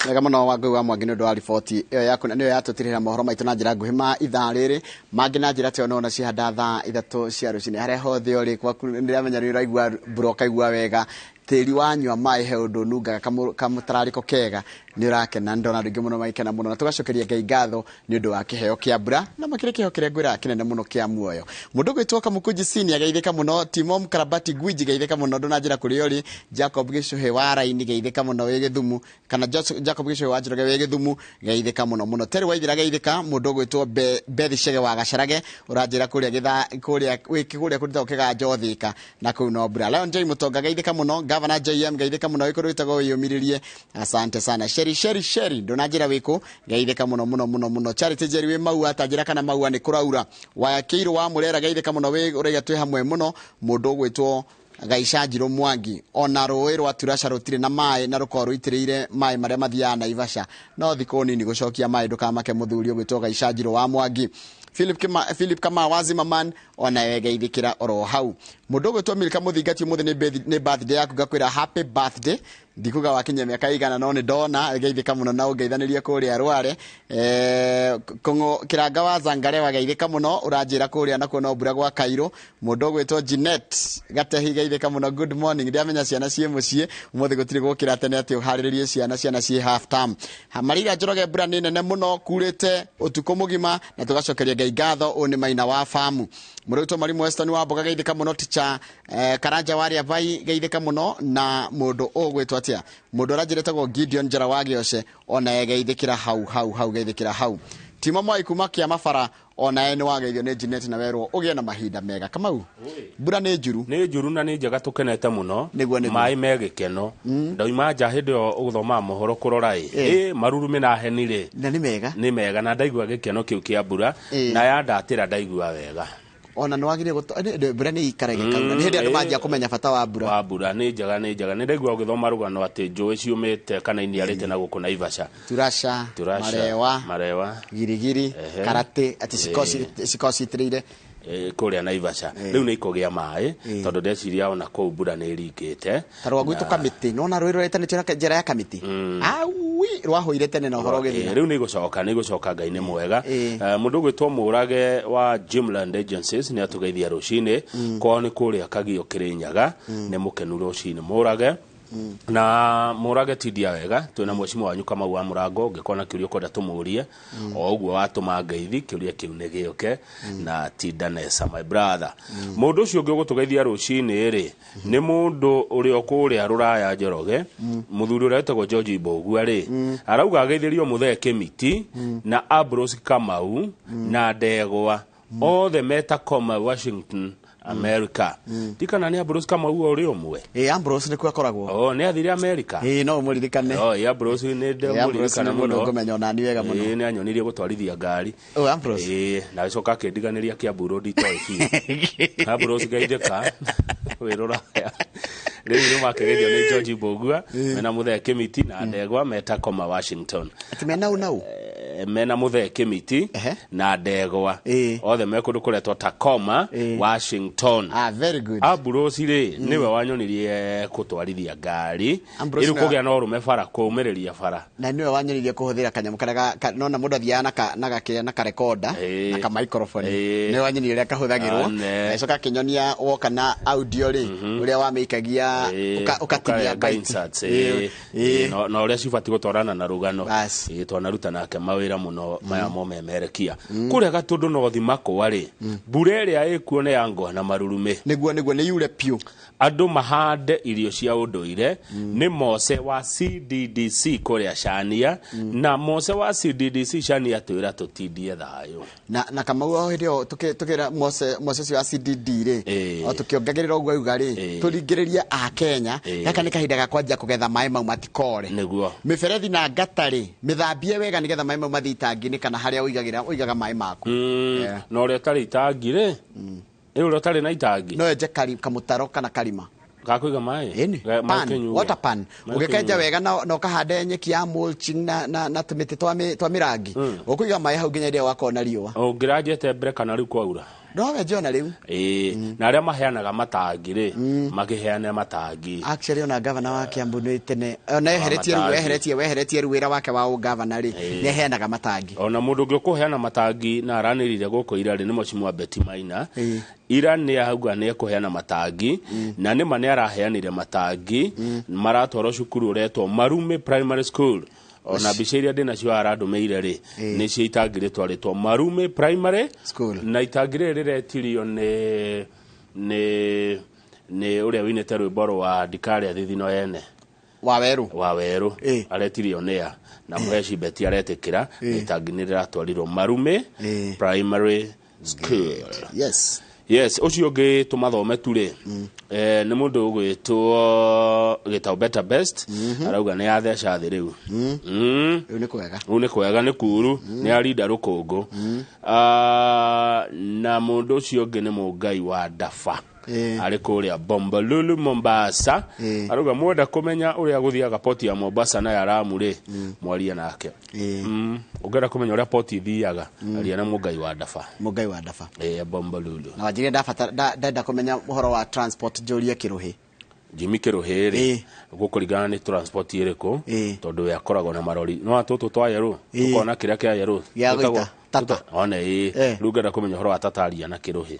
Wega mũno Wangui wa Mwangi nĩ ũndũ wa riboti ĩyo yaku, na nĩyo yatũtirĩra mohoro maitũ na njĩra nguhĩ ma ithaa rĩrĩ mangĩ na njĩra ta ĩyo nona cihanda thaa 3 cia rũcinĩ. Harĩa hothe ũrĩ gwaku nĩndĩramenya nĩ ũraigua mbura ũkaigua wega, tĩri wanyua maĩ he ũndũ ũnungaga kamũtararĩko kega, nĩ ũrakena. Ndona andũ aingĩ mũno magĩkena mũno, na tũgacokeria Ngai ngatho nĩ ũndũ wa kĩheo kĩa mbura na makĩria kĩheo kĩrĩa ngwĩraga kĩnene mũno kĩa muoyo. Mũndũ ũgwĩtwo Kamũkunji Senior geithĩka mũno, Timo Mkarabati Gwiji geithĩka mũno, ndũnanjĩra kũrĩa ũrĩ, Jacob Gĩcũhĩ wa Raini geithĩka mũno wĩ Gĩthumu, kana Jacob Gĩcũhĩ wa Njoroge wĩ Gĩthumu geithĩka mũno mũno. Terry Waithira geithĩka, mũndũ ũgwĩtwo Bethi Chege wa Gacarage ũranjĩra kũrĩa gĩtha kũrĩa wĩ kũrĩa kũrĩa kĩganjo Thika na kũu no mbura. Lion J Mũtonga geithĩka mũno, Governor JM geithĩka mũno wĩ kũrĩa wĩtagwo wĩyũmĩrĩrie, asante sana. Sheri Sheri Sheri ndũnanjĩra wĩkũ geithĩka mũno mũno mũno mũno. Charity Njeri wĩ Maua tanjĩra kana Maua nĩ kũraura. Wakĩirũ wa Mũrera geithĩka mũno wĩ ũraiga twĩ hamwe mũno. Mũndũ ũgwĩtwo Gaica Njirũ Mwangi ona rũĩ rwa Turasha rũtirĩ na maĩ na rũkorwo rũitĩrĩire maĩ marĩa mathiaga Naivasha, no thikũ nini gũcokia maĩ ndũkamake mũthuri ũgwĩtwo Gaica Njirũ wa Mwangi. Philip Kama wa Zimmerman ona we geithĩkĩra oro hau. Mũndũ ũgwĩtwo Milka Mũthingati ũmũthĩ nĩ birthday yaku, ngakwĩra happy birthday. Ndikuga wakinyia mĩaka igana no nĩ ndona geithĩka mũno na ũngeithanĩrie kũrĩa Rware. Kũng'ũ Kĩranga wa Zangarewa geithĩka mũno ũranjĩra kũrĩa nakuo no mbura gwa Kairũ. Mũndũ ũgwĩtwo Jeanette Gatehi geithĩka mũno, good morning. Ndiamenya ciana ciĩ mũciĩ ũmũthĩ gũtirĩ gũkĩra tene atĩ ũharĩrĩrie ciana, ciana ciĩ half term. Marira Njoroge mbura nĩ nene mũno kurĩte ũtukũ mũgima na tũgacokeria Ngai ngatho. Ũyũ nĩ Maina wa Famu. Mũndũ ũgwĩtwo Marimu Weston wa Mboga geithĩka mũno, ticha Karanja wa Rĩabai geithĩka mũno, na mũndũ ũgwĩtwo atĩa, mũndũ ũranjĩra Gideon Njara wa Gĩoce ona ye geithĩkĩra hau hau hau geithĩkĩra hau. Timo Moi kuma kĩa Mabara ona ye nĩ wageithio nĩ Jeanette na werwo ũgĩe na mahinda mega. Kamau, mbura nĩ njuru. Nĩ njuru na nĩ njega tũkenete mũno. Nĩguo, nĩguo. Maĩ me gĩkeno. Ndauma nja hĩndĩ ĩyo ũgũthomaga mohoro kũrora ĩ. Marurumĩ na heni rĩ. Na nĩ mega. Nĩ mega na ndaigua gĩkeno kĩu kĩa mbura na yandatĩra ndaigua wega. Ona nĩ wagĩrĩire mbura nĩ ikara ĩgĩkaura. Nĩ hĩndĩ andũ manjia kũmenya bata wa mbura. Wa mbura nĩ njega, nĩ njega. Nĩ ndaigua ũgĩthoma rũgano atĩ njũĩ ciumĩte kana iniarĩte na gũkũ Naivasha. Turasha, Turasha, Marewa, Marewa, Girigiri, Karate, atĩ cikorwo ciitĩrĩire kũrĩa Naivasha. Rĩu nĩ ikũgĩa maĩ tondũ ndeciria ona kũu mbura nĩ ĩringĩte. Ta rwa gwitũ Kamĩtĩ, nĩwona rũĩ rũretanĩtio na njĩra ya Kamĩtĩ? Aui, rwahũire tene na ũhoro ũgĩthira. Rĩu nĩ igũcoka, nĩ igũcoka, Ngai nĩ mwega. Mũndũ ũgwĩtwo Mũrage wa Jimland Agencies nĩ atũgeithia rũcinĩ. Kwao nĩ kũrĩa Kagio Kĩrĩnyaga, nĩ mũkenu rũcinĩ Mũrage. Na Mũrage tindia wega, twĩna mwecimu wanyu Kamau wa Mũrango, ũngĩkorwo na kĩũria ũkwenda tũmũrie, o ũguo watũma ngeithi, kĩũria kĩu nĩ gĩũke, na tinda nesa my brother. Mũndũ ũcio ũngĩ ũgũtũgeithia rũcinĩ rĩ, nĩ mũndũ ũrĩa ũkũrĩa Rũraya Njoroge, mũthuri ũrĩa wĩtagwo George Mbũgua rĩ, arauga ageithĩrio Mũthee Kĩmiti, na Ambrose Kamau, na Ndegwa, othe me Tacoma, Washington, America. Ndikana nĩ Ambrose Kamau ũrĩ ũmwe? Ĩ, Ambrose nĩkuo akoragwo. Oh, nĩ athire America? Ĩ, no ũmũririkane. Oh, ĩ, Ambrose nĩ Ĩ, Ambrose ndĩmũririkana nĩ mũndũ mũno. ngũmenya onani wega mũno. Ĩ, nĩ anyonirie gũtwarithia ngari. Oh, Ambrose. Ĩ, na agĩcoka akĩndiganĩria Kiambu Road itoĩ biũ. Ambrose geithĩka, wĩ Rũraya. Rĩu nĩ makĩgeithio nĩ George Mbũgua, mena Mũthee Kĩmiti na Ndegwa me Tacoma, Washington. Atĩ me nau nau? Mena muthee Kimiti na Ndegwa othe me kũndũ kũretwo Tacoma, Washington. Ah, very good. Ambrose rĩ, nĩwe wanyonirie kũtwarithia ngari. Ambrose Rĩu kũgĩa na ũrũme bara, kũũmĩrĩria bara. Na niwe wanyonirie kũhũthĩra kanyamũ karĩa nona mũndũ athiaga na gakĩrĩa na karekonda na ka microphone. Niwe wanyonirie ũrĩa kahũthagĩrwo. Agĩcoka akĩnyonia woka na audio rĩ, ũrĩa wamĩikagia, ũkatinia ũkarenga bite. inserts, na ũrĩa cibatiĩ gũtwarana na rũgano. Twanaruta nake mawĩra mũno maya momemerekia kũrĩa Gatũndũ North Makũa rĩ, mbura ĩrĩa ĩkuo nĩ ya ngwa na marurumĩ. Nĩguo nĩ yure piũ. Andũ mahande irio cia ũndũire. Nĩ Mose wa CDDC kũrĩa Cania, na Mose wa CDDC Cania twĩra tũtindie thayũ. Na Kamau, o hĩndĩ ĩyo tũkĩra Mose ũcio wa CDD rĩ, o tũkĩongagĩrĩra ũguo auga rĩ, tũringĩrĩrie a Kenya, gaka nĩ kahinda ga kwanjia kũgetha maĩ mau matikore. Mĩberethi na ngata rĩ, mĩthambie wega nĩgetha maĩ mau mathiĩ itangi-inĩ kana harĩa ũigaga maĩ maku. Na ũrĩa ũtarĩ itangi rĩ, ĩ ũrĩa ũtarĩ na itangi no enje kamũtaro kana karima gakũiga maĩ. Ĩni. Maĩ Pan, kĩnyuo. water pan. Maĩ ũgĩkenja kĩnyuo. wega na ũkahanda nyeki ya mulching na tũmĩtĩ twa mĩrangi, ũkũiga maĩ hau nginya rĩrĩa wakorwo na riũa. Ũngĩranjete mbere kana rĩu kwaura? No wenje ona rĩu. Ĩĩ, na arĩa maheanaga matangi rĩ, makĩheane matangi. Actually, ona gavana wa Kiambu nĩ tene ona eheretie rĩu Matangi. weheretie rĩu wĩra wake wa ũgavana rĩ, nĩ aheanaga matangi. Ona mũndũ ũngĩ ũkũheana matangi na aranĩrire gũkũ ira rĩ, nĩ Mheshimiwa Betty Maina. Ira nĩ auga nĩ ekũheana matangi, na nĩma nĩ araheanire matangi maratwarwo cukuru ũretwo Marume Primary School. Ona mbica iria ndĩnacio arandũmĩire rĩ, nĩ cia itangi rĩtwarĩtwo Marume Primary School, na itangi rĩrĩ rĩretirio nĩ ũrĩa wĩinĩte rwĩmbo rwa ndikarĩa thithino ene. Wa werũ. Wa werũ aretirio nĩa na Mũheci Beti aretĩkĩra, na itangi nĩ rĩratwarirwo Marume Primary School. Yes. Yes, ũcio ũngĩ tũmathome tu rĩ, nĩ mũndũ ũgwĩtwo Gĩtaũ Better Best, arauga nĩ yatheca thĩ rĩu. Rĩu nĩ kwega. Rĩu nĩ kwega, nĩ kuru, nĩ arinda rũkũngũ. Ah, na mũndũ ũcio ũngĩ nĩ Mũngai wa Ndaba arĩ kũrĩa Bombolulu, Mombasa, arauga mwenda kũmenya ũrĩa gũthiaga poti ya Mombasa na ya Lamu rĩ, mwarie nake. Ũngĩenda kũmenya ũrĩa poti ithiaga, aria na Mũngai wa Ndaba. Mũngai wa Ndaba. Bombolulu. Na wanjire ndabatara ndenda kũmenya ũhoro wa transport njũrie Kĩrũhĩ. Jimmy Kĩrũhĩ rĩ, gũkũringana nĩ transport ĩrĩkũ, tondũ we akoragwo na marori no tũtũ twa yerũ, tũkona kĩrĩa kĩa yerũ Gĩa gũita, Tata. One ĩ rĩu ũngĩenda kũmenya ũhoro wa tata, aria na Kĩrũhĩ.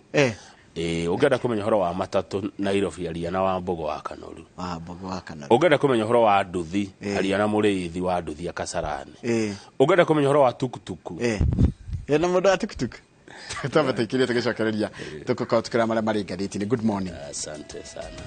Ĩ ũngĩenda kũmenya ũhoro wa matatũ Nairobi, aria na Wambogo wa Kanoru. Wambogo wa Kanoru. Ũngĩenda kũmenya ũhoro wa nduthi, aria na mũrĩithi wa nduthi ya Kasarani. Ũngĩenda kũmenya ũhoro wa tukutuku. Na mũndũ wa tukutuku twambe tũikirie, tũgĩcokereria tũgũkorwo tũkĩrora marĩa marĩ ngathĩti-inĩ. Good morning. Asante sana.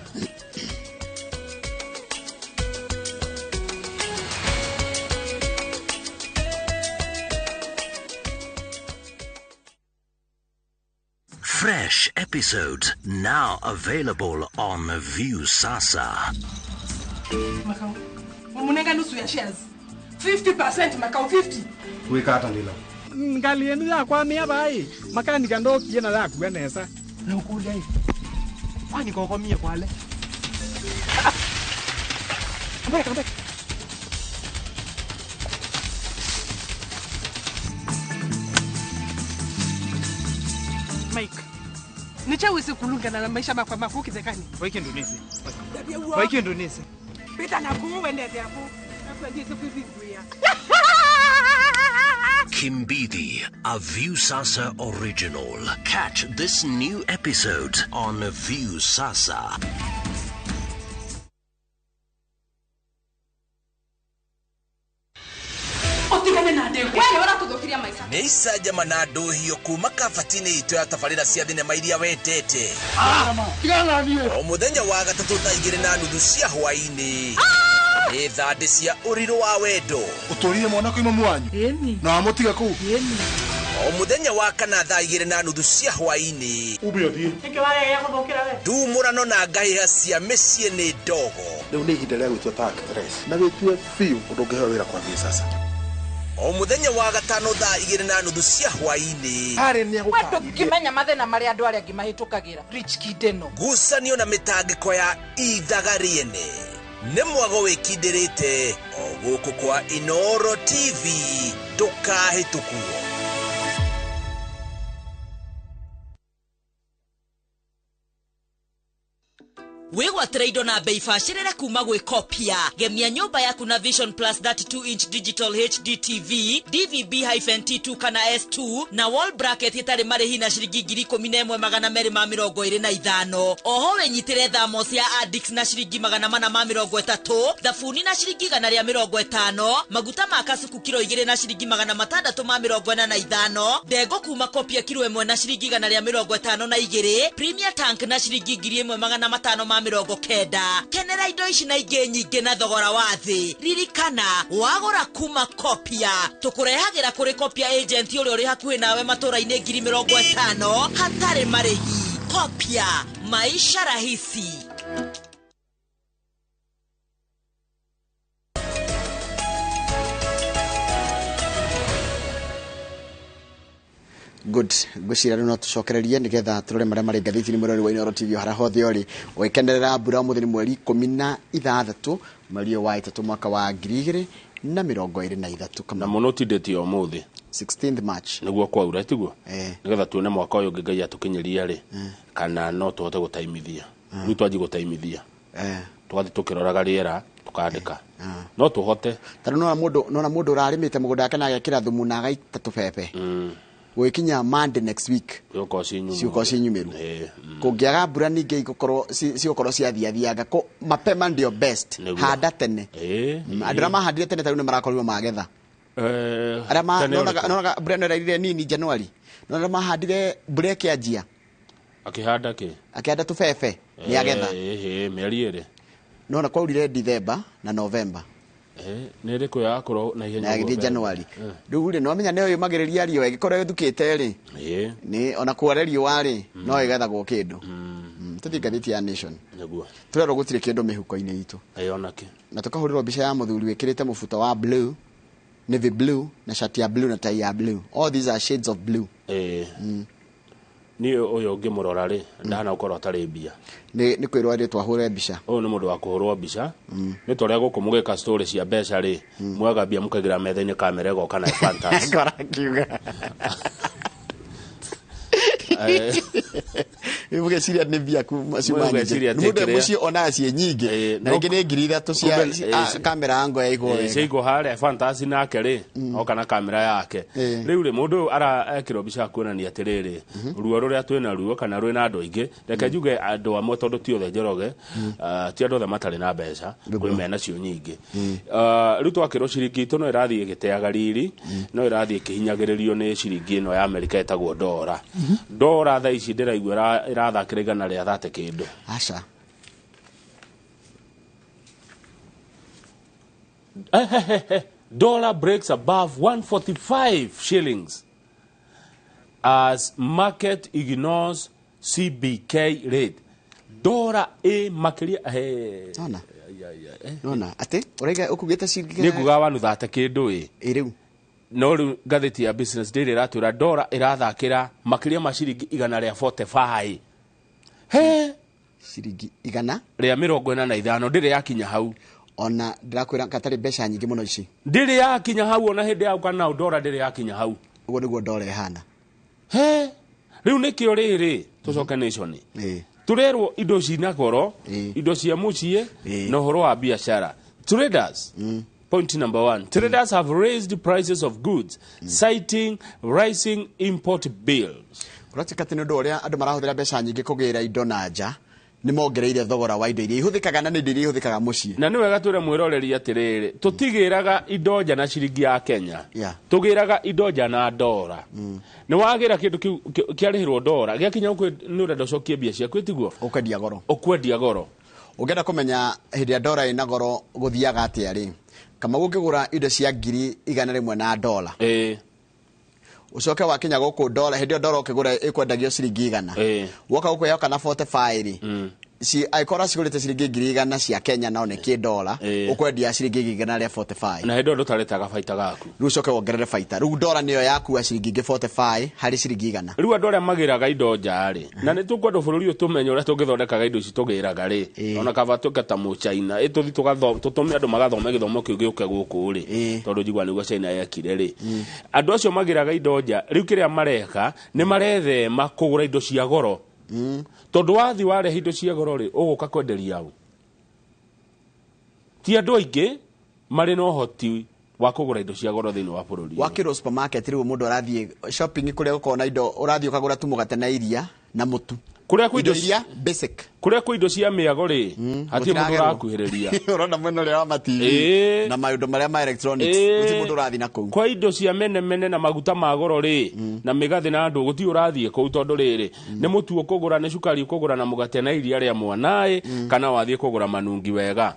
Fresh episodes now available on View Sasa. Makau wamunenga nusu ya shares, 50%, Makau, 50. Wikata ndilo Ngali enu yakwamia bai makanika ndokie na yakua nesa. Nukulia kwani kokomie kwale. Come back, come back. Mike, nichawisi kulungana na maisha makwa makukithekani. Waike ndunisi. Waike ndunisi. Pita na kuwendete apo akwendise kwiviguya. Kimbidi, a View Sasa original. Catch this new episode on View Sasa. Utigane na ndegwa wewe, ũratũthũkiria maica. Nĩ icanjama na ndũhio kuma kabati-inĩ itũ ya tabarĩra cia thinema iria wendete o mũthenya wa gatatũ thaa 2:30 cia hwaĩ-inĩ, nĩ thandĩ cia ũrirũ wa wendo. Ũtũrire mwana kwĩ mamu wanyu na wamũtiga kũu. O mũthenya wa kana thaa 2:30 cia hwaĩ-inĩ, Ume ũthiĩ. Nĩkĩ waregeria gũthũkĩra we? Ndumũrano na ngahĩha cia mĩciĩ nĩ ndogo. Rĩu nĩ ihinda rĩa gwĩtua ta actress na wĩtue biũ ũndũ ũngĩheo wĩra kwambia sasa. O mũthenya wa gatano thaa 2:30 cia hwaĩ-inĩ, Harĩ nĩ We ndũngĩmenya mathĩna marĩa andũ arĩa angĩ mahĩtũkagĩra, rich kid ĩno. Ngucanio na mĩtangĩko ya ithaga rĩene Nĩ mwago wĩkindĩrĩte o gũkũ kwa Inoro TV, ndũkahĩtũkwo. Wĩgwatĩre indo na bei bacĩrĩre kuma gwĩ Kopia. Gemia nyũmba yaku na Vision Plus 32 inch digital HD TV DVB-T2 kana S2 na wall bracket ĩtarĩ marĩhi na ciringi 11,225. Oho wĩnyitĩre thamos ya Adix na ciringi 430, thabuni na ciringi 150, maguta ma kasuku kiro 2 na ciringi 645, ndengũ kuma Kopia kiro 1 na ciringi 152, Premier Tank na ciringi 1590. Kenera indo ici na ingĩ nyingĩ na thogora wa thĩ. Ririkana, wagũra kuma Kopia tũkũrehagĩra kũrĩ Kopia agent ũrĩa ũrĩ hakuhĩ nawe matũra-inĩ 50,000 hatarĩ marĩhi. Kopia, maisha rahisi. Good. Ngwĩciria rĩu no tũcokererie nĩgetha tũrore marĩa marĩ ngathĩti-inĩ mwĩrori wa Inooro TV harĩa hothe ũrĩ ũgĩkenerera mbura. Ũmũthĩ nĩ mweri 16 mweri ũyũ wa 3 mwaka wa 2023. Na mũno tindĩtie ũmũthĩ 16th March nĩguo kwaura, tiguo? Nĩgetha tuone mwaka ũyũ ũngĩ Ngai atũkinyĩria rĩ, kana no tũhote gũtaimithia. Rĩu twanji gũtaimithia, tũgathiĩ tũkĩroraga rĩera tũkandĩka, no tũhote. Tarĩu nona mũndũ ũrarĩmĩte mũgũnda wake na agekĩra thumu na agaita tũbebe, gũgĩkinya Monday next week ciũkorwo ciĩ nyumĩru. Kũngĩaga mbura ningĩ igũkorwo cigũkorwo ciathiathianga. Mapema ndio best, handa tene. Andũ arĩa mahandire tene tarĩu nĩ marakorirwo magetha. Arĩa nonaga mbura ĩno ĩrairire nini January, no arĩa mahandire mbura ĩkĩanjia akĩhanda kĩ, akĩhanda tũbebe nĩ agetha. Mĩeri ĩrĩ nona kwaurire December na November. Nĩ ĩrĩkũ yakorwo na ihenya na ĩgĩthiĩ January. Rĩu rĩ, nĩwamenya nĩyo yũmagĩrĩria riũa ĩgĩkorwo ĩthukĩte rĩ, nĩ ona kware riũa rĩ, no ĩgethagwo kĩndũ. Tũthiĩ ngathĩti ya Nation. Nĩguo tũrerwo gũtirĩ kĩndũ mĩhuko-inĩ itũ. Onake na tũkahũrĩrwo mbica ya mũthuri wĩkĩrĩte mũbuto wa blue, navy blue, na shati ya blue na tai ya blue. All these are shades of blue. Niĩ ũyũ ũngĩmũrora rĩ, ndahana gũkorwo atarĩ mbia. Nĩ kwĩrwo rĩ twahũre mbica. Ũyũ nĩ mũndũ wa kũhũrwo mbica. Nĩ ta ũrĩa gũkũ mũgĩka story cia mbeca rĩ, mwoyaga mbia mũkaigĩra metha-inĩ kamera ĩgoka na fantasy. Ngora ngiuga. Mũgeciria nĩ mbia kuma ciuma nyingĩ. Mũndũ mũciĩ onaga ciĩ nyingĩ, na rĩngĩ nĩ 3,000 cia kamera ango ya igũrũ wega. Ciaigwo harĩa fantasy nake rĩ, oka na kamera yake. Rĩu rĩ, mũndũ ũyũ arekĩrwo mbica ya kuonania atĩrĩrĩ, ruo rũrĩa twĩna ruo kana rwĩna andũ aingĩ. Reke njuge andũ amwe tondũ ti othe Njoroge, ti andũ othe matarĩ na mbeca, kwĩ mena cio nyingĩ. Rĩu twakĩrwo ciringi itũ no ĩrathiĩ ĩgĩteaga riri, no ĩrathiĩ ĩkĩhinyagĩrĩrio nĩ ciringi ĩno ya Amerika ĩtagwo ndora. Ndora thaa ici ndĩraigua ĩrathakĩra 130 kĩndũ. Aca. Dollar breaks above 145 shillings as market ignores CBK rate. Dollar ĩ makĩria. Nona. Nona atĩ ũraiga ũkugĩte ciringi nĩ nguga 130 kĩndũ ĩ. Rĩu no rĩu ngathĩti ya Business Daily ĩratwĩra ndora ĩrathakĩra makĩria ma ciringi 145. He ciringi 145 ndĩrĩ yakinya hau. Ona ndĩrakwĩra gatarĩ mbeca nyingĩ mũno ici. Ndĩrĩ yakinya hau ona hĩndĩ ya kana ndora ndĩrĩ yakinya hau. Ũguo nĩguo ndora ĩhana. He rĩu nĩkĩo rĩrĩ tũcoke Nation. Tũrerwo indo cina goro, indo cia mũciĩ na ũhoro wa biacara. Traders. Point number 1. Traders have raised prices of goods, citing rising import bills. Kũratuĩka atĩ nĩ ũndũ ũrĩa andũ marahũthĩra mbeca nyingĩ kũgĩra indo na nja, nĩ mongereire thogora wa indo iria ihũthĩkaga na nĩ indo iria ihũthĩkaga mũciĩ. Na nĩ wega twĩre mwĩroreri atĩrĩrĩ, tũtigĩraga indo nja na ciringi ya Kenya, tũgĩraga indo nja na ndora. Nĩ wagĩra kĩndũ kĩu kĩarĩhĩrwo ndora, gĩakinya gũkũ nĩ ũrenda ũcokie mbia ciaku, tiguo? Ũkwendia goro. Ũkwendia goro. Ũngĩenda kũmenya hĩndĩ ya ndora ĩna goro gũthiaga atĩa rĩ, kama ũngĩgũra indo cia 100,000 na ndora, ucoke wakinya guku ndora hindi ndora ukigura ikwendagio ciringi 100 woka guku yoka na 45 ri Angĩkorwo ũracigũrĩte ciringi 100,000 cia Kenya no nĩ kĩ dola, ũkwendia ciringi 145. Na hĩndĩ ĩyo ndũtarĩtaga baita gaku. Rĩu ũcoke wongerere baita. Rĩu dola nĩyo yakua ciringi ingĩ 45 harĩ ciringi 100. Rĩu andũ arĩa magĩraga indo nja rĩ, na nĩ tũkwenda bũrũri ũyũ tũmenye ũrĩa tũngĩthondekaga indo ici tũgĩraga rĩ, ona kaba tuĩke ta mũchaina, ĩ tũthi tũtũme andũ magathome gĩthomo kĩu gĩũke gũkũ rĩ, tondũ njigua nĩguo China yekire rĩ. Andũ acio magĩraga indo nja, rĩu kĩrĩa mareka nĩ marethema kũgũra indo cia goro. Tondũ wathi warehe indo cia goro rĩ, ũgũka kwenderia ũ? Ti andũ aingĩ marĩ na ũhoti wa kũgũra indo cia goro thĩinĩ wa bũrũri. Wakĩrwo supermarket rĩu mũndũ arathiĩ shopping kũrĩa gũkoragwo na indo, ũrathiĩ ũkagũra tu mũgate na iria na mũtu. Kũrĩa kwĩ indo iria basic. Kũrĩa kwĩ indo cia mĩago rĩ, hatirĩ mũndũ gũtiragerwo. ũrakuhĩrĩria. Ũrona mwena ũrĩa wa ma TV na maũndũ marĩa ma electronics, gũtirĩ mũndũ ũrathiĩ na kũu. Kwa indo cia menemene na maguta ma goro rĩ, na mĩgathĩ na andũ, gũtirĩ ũrathiĩ kũu tondũ rĩrĩ, nĩ mũtu ũkũgũra, nĩ cukari ũkũgũra na mũgate na iria rĩa mwanaĩ, kana wathiĩ kũgũra manungi wega.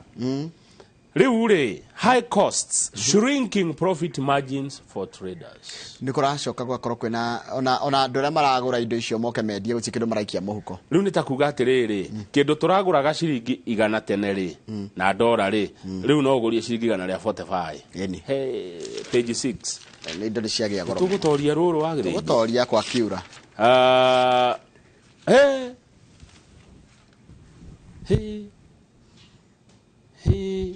Rĩu rĩ, high costs, shrinking profit margins for traders. Nĩ kũracoka gũgakorwo kwĩna ona andũ arĩa maragũra indo icio moke mendie, gũtirĩ kĩndũ maraikia mũhuko. Rĩu nĩ ta kuga atĩrĩrĩ, kĩndũ tũragũraga ciringi 100 tene rĩ, na ndora rĩ, rĩu no ũgũrie ciringi 145. Hey, page 6. Nĩ indo nĩ ciagĩa goro. Tũgũtoria rũrũ wa gĩthĩnji. Tũgũtoria kwa kiura. Hey. Hey. Hey.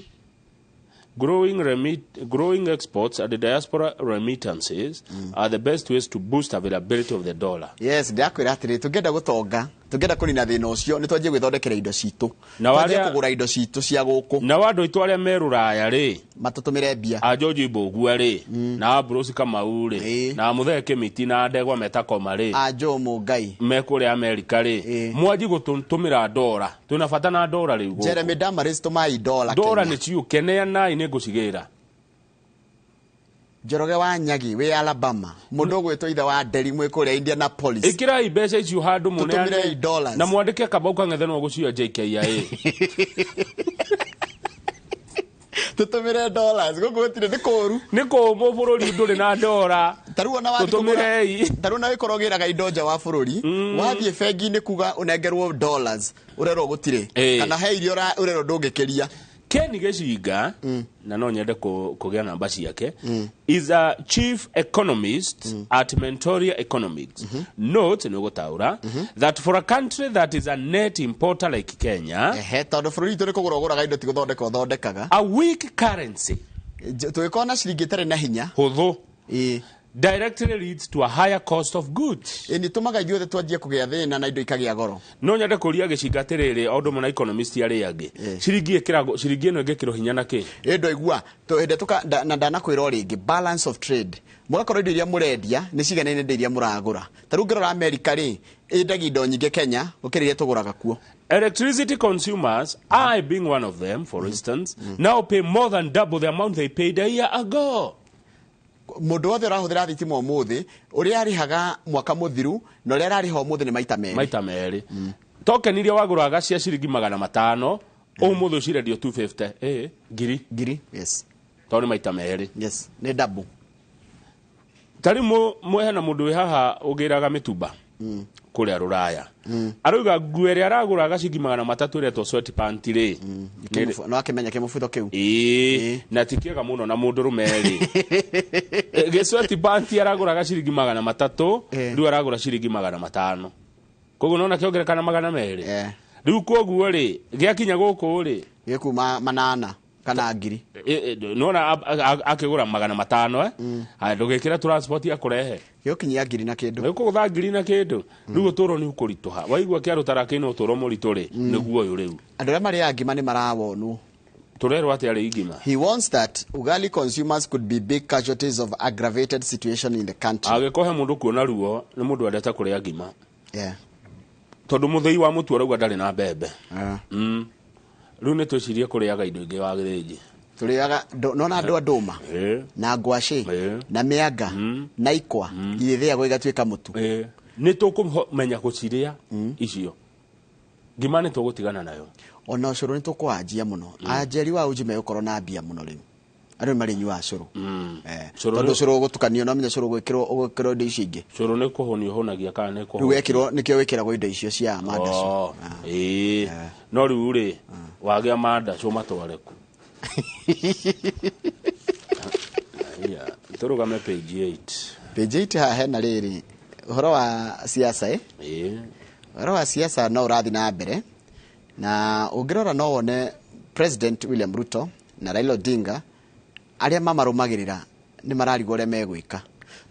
Growing exports and the diaspora remittances are the best ways to boost availability of the dollar. Yes, ndakwĩra atĩrĩ, tũngĩenda gũtonga, tũngĩenda kũnina thĩna ũcio, nĩ twanjie gwĩthondekera indo citũ. Na Twanjie warĩa- kũgũra indo citũ cia gũkũ. Na andũ aitũ arĩa me rũraya rĩ, matũtũmĩre mbia. A George Mbũgua rĩ, na Ambrose Kamau rĩ, na Mũthee Kĩmiti na Ndegwa Metakoma rĩ, a Joe Mũngai me kũrĩa Amerika rĩ, mwanji gũtũtũmĩra ndora. Twĩna bata na ndora rĩu gũkũ. Jeremy Damaris, tũmai ndora Ndora Kenya. nĩ ciũke, neanai nĩ ngũcigĩra. Njoroge wa Nyagi wĩ Alabama, mũndũ ũgwĩtwo ithe wa Nderi mwĩ kũrĩa Indianapolis. Ĩkĩrai mbeca icio handũ mũneane Tũtũmĩrei dollars. na mwandĩke Kamau Kang'ethe no gũcioya JKIA. Tũtũmĩre dollars gũkũ gũtirĩ, nĩ kũũru. Nĩ kũũmũ bũrũri ndũrĩ na ndora. Ta rĩu ona wathiĩ Tũtũmĩrei. kũgũra, ta rĩu ona wĩkorwo ũgĩraga indo nja wa bũrũri, wathiĩ bengi-inĩ kuga ũnengerwo dollars, ũrerwo gũtirĩ. Kana he irio ũrerwo ndũngĩkĩria. Ken Gĩcinga, na no nyende kũgĩa namba ciake, is a chief economist at Mentoria Economics. Note, nĩ ũgũtaũra, that for a country that is a net importer like Kenya, Ehe, tondũ bũrũri witũ nĩ kũgũra ũgũraga indo ti gũthondeka ũthondekaga. A weak currency, tũgĩkorwo na ciringi ĩtarĩ na hinya hũthũ, directly leads to a higher cost of goods. Ĩ, nĩ tũmaga ithuothe twanjie kũgĩa thĩna na indo ikagĩa goro. No nyende kũria Gĩcinga atĩrĩrĩ, o ũndũ ũmwe na economist arĩa angĩ, ciringi ĩkĩragwo, ciringi ĩno ĩngĩkĩrwo hinya na kĩ? Ĩ, ndoigua, hĩndĩ tũka, na ndanakwĩra o rĩngĩ, balance of trade. Mũgakorwo indo iria mũrendia nĩ ciganaine indo iria mũragũra. Ta rĩu ũngĩrora Amerika rĩ, ĩndagia indo nyingĩ Kenya gũkĩra iria tũgũraga kuo. Electricity consumers, I being one of them, for instance, now pay more than double the amount they paid a year ago. Mũndũ wothe ũrahũthĩra thitima ũmũthĩ, ũrĩa arĩhaga mwaka mũthiru na ũrĩa ararĩha ũmũthĩ nĩ maita merĩ. Maita merĩ. Token iria wagũraga cia ciringi 500, ũmũthĩ ũcirendio 250. Ngiri. Ngiri, yes. Tondũ nĩ maita merĩ. Yes, nĩ double. Ta rĩu hena mũndũ wĩ haha ũgĩraga mĩtumba kũrĩa rũraya. Arauga nguo ĩrĩa aragũraga ciringi 300 ĩretwo sweat pant rĩ. No akĩmenya kĩmũbutho kĩu. Ĩĩ, na ti kĩega mũno na mũndũrũme rĩ. Gĩ sweat pant aragũraga ciringi 300, rĩu aragũra ciringi 500. Koguo nona kĩongerekana 200. Rĩu koguo rĩ, gĩakinya gũkũ rĩ, gĩkuma 800 kana ngiri. Nona akĩgũra 500, Haya, ndũgĩkĩra transport ya kũrehe. Gĩgũkinyia ngiri na kĩndũ. Gĩkũgũtha ngiri na kĩndũ. Rĩu ũtũũro nĩ ũkũritũha. Waigua kĩarũ tarakĩ na ũtũũro mũritũ rĩ, nĩguo ũyũ rĩu. Andũ arĩa marĩaga ngima nĩ marawonwo. Tũrerwo atĩ arĩ ngima. He warns that ugali consumers could be big casualties of aggravated situation in the country. Angĩkorwo he mũndũ kuona ruo, nĩ mũndũ wendete kũrĩa ngima. Tondũ mũthĩi wa mũtu arauga ndarĩ na mbembe. Rĩu nĩ twĩcirie kũrĩaga indo ingĩ wa gĩthĩnji. Tũrĩaga nona andũ a ndũma na ngwacĩ na mĩanga na ikwa irĩthĩagwo igatuĩka mũtu. Nĩ tũkũmenya gũcirĩa icio. Ngima nĩ tũgũtigana nayo. Ona ũcũrũ nĩ tũkũwanjia mũno. Anjeri wa uji megũkorwo na mbia mũno rĩu. Andũ nĩ marĩnyuaga cũrũ. Cũrũ Tondũ cũrũ ũgũtukanio, no menya cũrũ ũgwĩkĩrwo ũgwĩkĩrwo indo icio ingĩ. Cũrũ nĩ kũhũnio ũhũnagia kana nĩ Rĩu kũhũnio? wekĩrwo nĩkĩo wĩkĩragwo indo icio cia mandacu. Oh, ĩĩ. No rĩu rĩ, wagĩa mandacũ matware ku? Aya, tũrũgame page 8. Page 8 haha hena rĩrĩ ũhoro wa siasa, eh? Ĩĩ. Ũhoro wa siasa no ũrathiĩ na mbere, na ũngĩrora no wone President William Ruto na Raila Odinga arĩa mamarũmagĩrĩra nĩ mararigwo ũrĩa megwĩka,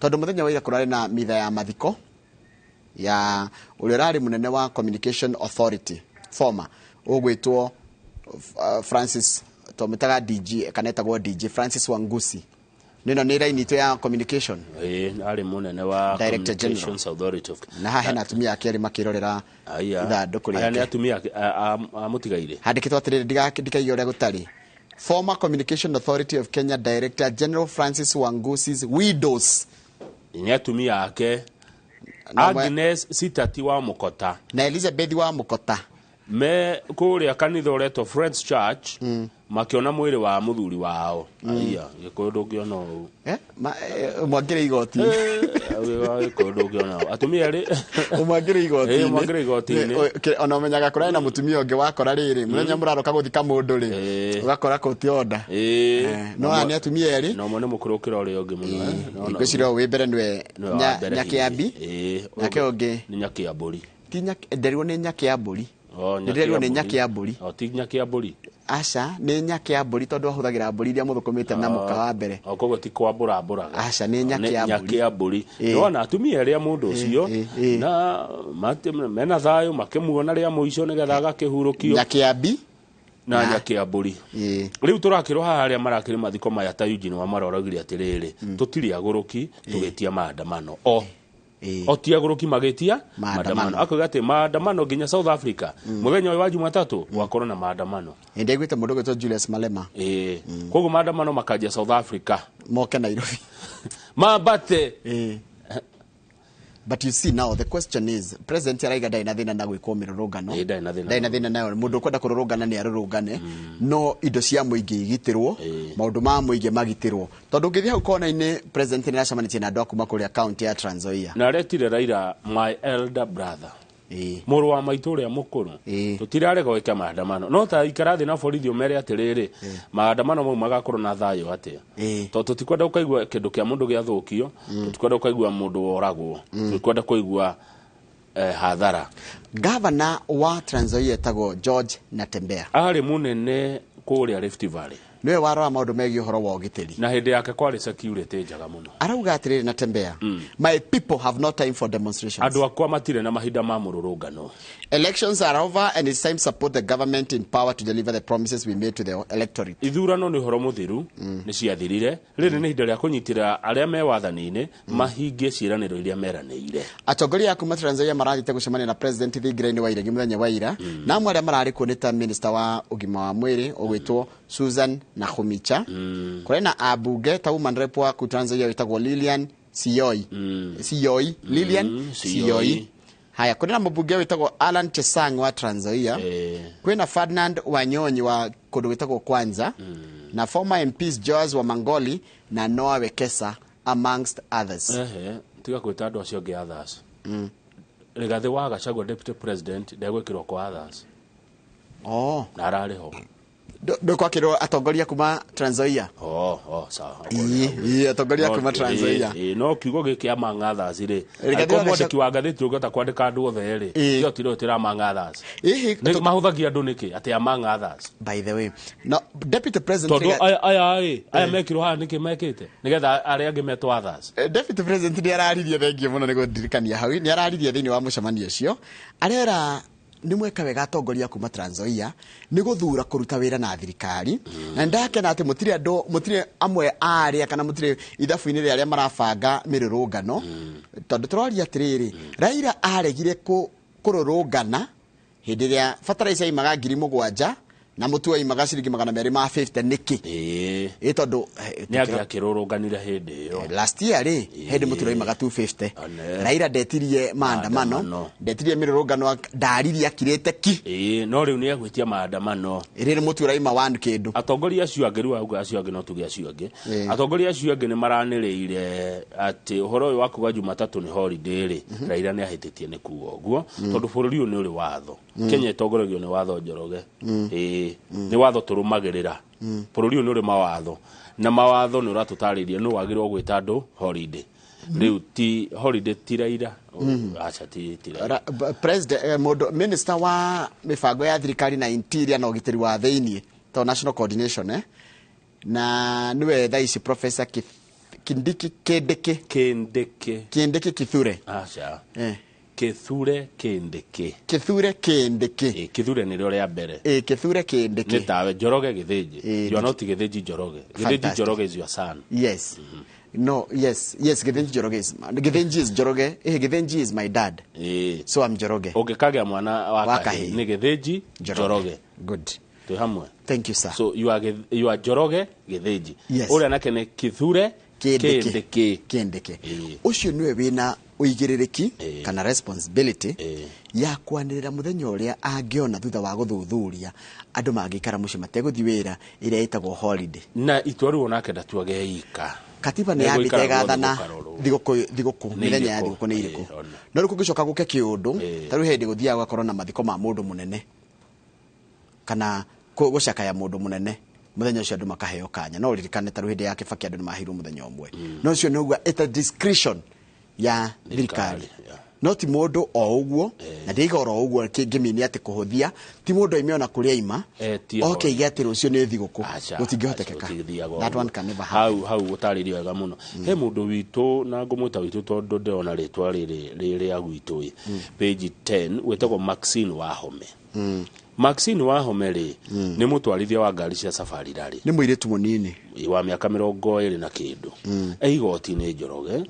tondũ mũthenya wa ira kũrarĩ na mitha ya mathiko ya ũrĩa ũrarĩ mũnene wa Communication Authority former, ũgwĩtwo Francis, twamwĩtaga DG kana etagwo DG Francis Wangusi. Nĩno nĩ raini itũ ya communication. Ĩĩ, arĩ mũnene wa Director General. Communications Authority of Na haha hena atumia ake erĩ makĩrorera Aya. ithandũkũ Aya nĩ rĩake. atumia a mũtigairĩ. Handĩkĩtwo atĩrĩrĩ, ndikaige ũrĩa gũtarĩ: Former Communication Authority of Kenya Director General Francis Wangusi's widows. Nĩ atumia ake. Na Agnes Sitati wa Mukota na Elizabeth wa Mukota me kũrĩa kanitha ũretwo Friends Church makĩona mwĩrĩ wa mũthuri wao. Aya, Gĩkũyũ ndũngĩona ũũ. Eh, mwangĩrĩ igoti. Gĩkũyũ ndũngĩona ũũ, atumia erĩ. Ũmwangĩrĩ igoti-inĩ. Ĩĩ, mwangĩrĩ igoti-inĩ. Ona ũmenyaga kũrarĩ na mũtumia ũngĩ wakora rĩrĩ mũthenya mũraroka gũthika mũndũ rĩ, ũgakora kũti onda. No aya nĩ atumia erĩ. Na ũmwe nĩ mũkũrũ gũkĩra ũrĩa ũngĩ mũno, eh? No, no. Ngwĩciria ũyũ wĩ mbere nĩwe Nĩwe wa mbere Nyakĩambi. hihi. Ĩĩ, Nake ũngĩ nĩ Nyakĩambũri. Ti nderirwo nĩ Nyakĩambũri. Oh, Ndĩrerirwo nĩ Nyakĩambũri. Oh, ti Nyakĩambũri. Aca, nĩ Nyakĩambũri, tondũ ahũthagĩra mbũri iria mũthũkũmĩte na mũka wa mbere. O koguo ti kwambũrambũraga. Aca, nĩ Nyakĩambũri. Nyakĩambũri. Ĩĩ. Nĩwona atumia erĩ a mũndũ ũcio na mena thayũ makĩmuona rĩa mũico nĩgetha agakĩhurũkio. Nyakĩambi na Nyakĩambũri. Rĩu tũrakĩrwo haha arĩa marakĩrĩ mathiko maya ta Eugene Wamara oragire atĩrĩrĩ, tũtirĩ agũrũki tũgĩtia maandamano o ti agũrũki magĩtia maandamano, akoiga atĩ maandamano nginya South Africa mũthenya ũyũ wa Jumatatũ gwakorwo na maandamano. Ndaiguĩte mũndũ ũgwĩtwo Julius Malema. Ĩĩ, koguo maandamano makanjia South Africa. Moke Nairobi. Mambate. But you see, now the question is, president araiga ndarĩ na thĩna na gwĩkwo mĩrũrũngano. Ĩĩ, ndarĩ na thĩna. Ndarĩ na thĩna nayo, mũndũ ũkwenda kũrũrũngana nĩ arũrũngane, no indo cia mũingĩ igitĩrwo, maũndũ ma mũingĩ magitĩrwo, tondũ ũngĩthiĩ hau kona-inĩ, president nĩ aracemanĩtie na andũ a kuma kũrĩa kaunti ya Trans Nzoia. Na aretire Raila "my elder brother", mũrũ wa maitũ ũrĩa mũkũrũ. Tũtirarega gwĩka maandamano, no ta ikara thĩ na borithi ũmere atĩrĩrĩ, maandamano mau magakorwo na thayũ atĩa, tondũ tũtikwenda ũkaigua kĩndũ kĩa mũndũ gĩathũkio, tũtikwenda ũkaigua mũndũ woragwo, tũtikwenda kũigua hathara. Gavana wa Trans Nzoia etagwo George Natembeya. Arĩ mũnene kũrĩa Rift Valley. Nĩwe warora maũndũ megiĩ ũhoro wa ũgitĩri. Na hĩndĩ yake kwarĩ security njega mũno. Arauga atĩrĩrĩ, Natembeya, "My people have no time for demonstrations." Andũ akwa matirĩ na mahinda ma mũrũrũngano. "Elections are over and it's time to support the government in power to deliver the promises we made to the electorate." Ithurano nĩ ũhoro mũthiru, nĩ ciathirire, rĩrĩ nĩ ihinda rĩa kũnyitĩrĩra arĩa me wathani-inĩ mahingie ciĩranĩro iria meranĩire. Atongoria a kuma Trans Nzoia marathiĩte gũcemania na president thingira-inĩ wa iregi mũthenya wa ira, na amwe arĩa mararĩ kuo nĩ ta minister wa ũgima wa mwĩrĩ ũgwĩtwo Susan Nakhumicha. Kũrĩ na ambunge ta woman rep wa ku Trans Nzoia wĩtagwo Lilian Siyoi, Siyoi, Lilian Siyoi. Siyoi. Haya, kũrĩ na mũmbunge wĩtagwo Alan Chesang wa Trans Nzoia, kwĩna Ferdinand Wanyonyi wa kũndũ gwĩtagwo Kwanza, na former MPs Joas wa Mangoli na Noah Wekesa, amongst others. Ehe, tiga gwĩta andũ acio angĩ others. Rigathĩ wa Gachagua, deputy president, ndegwĩkĩrwo kwa others. Oh. Na ararĩ ho. Ndũkwakĩrwo atongoria kuma Trans Nzoia. Oh, sawa. Ĩĩ, atongoria kuma Trans Nzoia. Ĩĩ, no kiugo gĩkĩ "among others" rĩ, Rigathĩ angĩkorwo wa mwandĩki wa ngathĩti ũngĩhota kwandĩka andũ othe rĩ, ĩyo tirĩ tĩra "among others". Nĩ mahũthagia andũ nĩkĩ atĩ "among others"? By the way, no deputy president Tondũ aya ĩ aya mekirwo haha nĩkĩ mekĩte nĩgetha arĩa angĩ metwo others? Deputy president nĩ araririe, thengiũ mũno nĩ gũndirikania hau, nĩ araririe thĩinĩ wa mũcemanio ũcio, arera nĩ mweka wega atongoria kuma Trans Nzoia nĩ gũthura kũruta wĩra na thirikari, na ndakena atĩ mũtirĩ andũ, mũtirĩ amwe a arĩa kana mũtirĩ ithabu-inĩ rĩa arĩa marabanga mĩrũrũngano, tondũ tũroria atĩrĩrĩ, Raila aregire kũrũrũngana hĩndĩ ĩrĩa fertilizer yaimaga 7,000 Na mũtu waimaga ciringi 250 nĩkĩ? Ĩ tondũ Nĩ angĩakĩrũrũnganire hĩndĩ ĩyo. Last year rĩ, hĩndĩ mũtu waimaga 250. One. Raila ndetirie maandamano, ndetirie mĩrũrũngano, ndaririe akirĩte ki. Ĩĩ, no rĩu nĩ egwĩtia maandamano. Rĩrĩ mũtu ũraima one kĩndũ. Atongoria acio angĩ, rĩu auga acio angĩ, no tuge acio angĩ, atongoria acio angĩ nĩ maranĩrĩire atĩ ũhoro ũyũ wa kuga Jumatatũ nĩ holiday rĩ, Raila nĩ ahĩtĩtie nĩ kuga ũguo, tondũ bũrũri ũyũ nĩ ũrĩ watho. Kenya ĩtongoragio nĩ watho, Njoroge. Ĩĩ, nĩ watho tũrũmagĩrĩra. Bũrũri ũyũ nĩ ũrĩ mawatho, na mawatho nĩ ũratũtarĩria nũ wagĩrĩirwo gwĩta andũ holiday. Rĩu ti holiday, ti Raila. Aca, ti Raila. President, mũndũ minister wa mĩbango ya thirikari na interior na ũgitĩri wa thĩiniĩ, to national coordination, na nĩwe thaa ici Professor Kindiki, Kindiki. Kindiki. Kindiki Kithure. Aca. Kithure Kindiki. Kithure Kindiki. Kithure nĩrĩo rĩa mbere. Ĩ, Kithure Kindiki. Nĩ tawe Njoroge Gĩthĩnji. You are not Gĩthĩnji Njoroge. Gĩthĩnji Fantastic. Njoroge is your son. Yes. No, yes, Githinji Njoroge is, Githinji is Njoroge. Githinji is my dad. So I'm Njoroge. Ũngĩkagĩa mwana wa Wa kahĩĩ kahĩĩ. nĩ Gĩthĩnji Njoroge. Good. Twĩ hamwe. Thank you, sir. So you are Njoroge Gĩthĩnji. Yes. Ũrĩa nake nĩ Kithure Kindiki. Kindiki. Kindiki. Ũcio nĩwe wĩna ũigĩrĩrĩki kana responsibility ya kwanĩrĩra mũthenya ũrĩa angĩona thutha wa gũthuthuria andũ mangĩikara mũciĩ mategũthiĩ wĩra, ĩrĩa ĩtagwo holiday. Na itua rĩu onake ndatuage ika. Katiba nĩ yambĩte Egũikara guothe ĩgathana gũkarorwo. thigũkũ Nĩ mĩthenya ya irĩkũ? thigũkũ nĩ irĩkũ. No rĩu kũngĩcoka gũke kĩũndũ, ta rĩu hĩndĩ gũthiaga gũgakorwo na mathiko ma mũndũ mũnene kana gũcakaya mũndũ mũnene, mũthenya ũcio andũ makaheo kanya. No ũririkane ta rĩu hĩndĩ ya Kibaki andũ nĩ maheirwo mũthenya ũmwe. No ũcio nĩguo it's a discretion ya thirikari, no ti mũndũ o ũguo, na ndiaiga oro ũguo kĩngĩmini atĩ kũhũthia ti mũndũ aime ona kũrĩa aima ti oke ige atĩ rũciũ nĩ thigũkũ. Aca, Gũtingĩhotekeka. gũtithiaga That ũguo. one can never happen. Hau hau ũtarĩrie wega mũno. He mũndũ witũ, na ngũmwĩta witũ tondũ ndĩrona rĩtwa rĩrĩ rĩ rĩa gwitũ ĩ, page 10, wĩtagwo Maxine Wahome. Maxine Wahome rĩ, nĩ mũtwarithia wa ngari cia Safari Rally. Nĩ mũirĩtu mũnini. Wa mĩaka 20 na kĩndũ. E igoti-inĩ, Njoroge,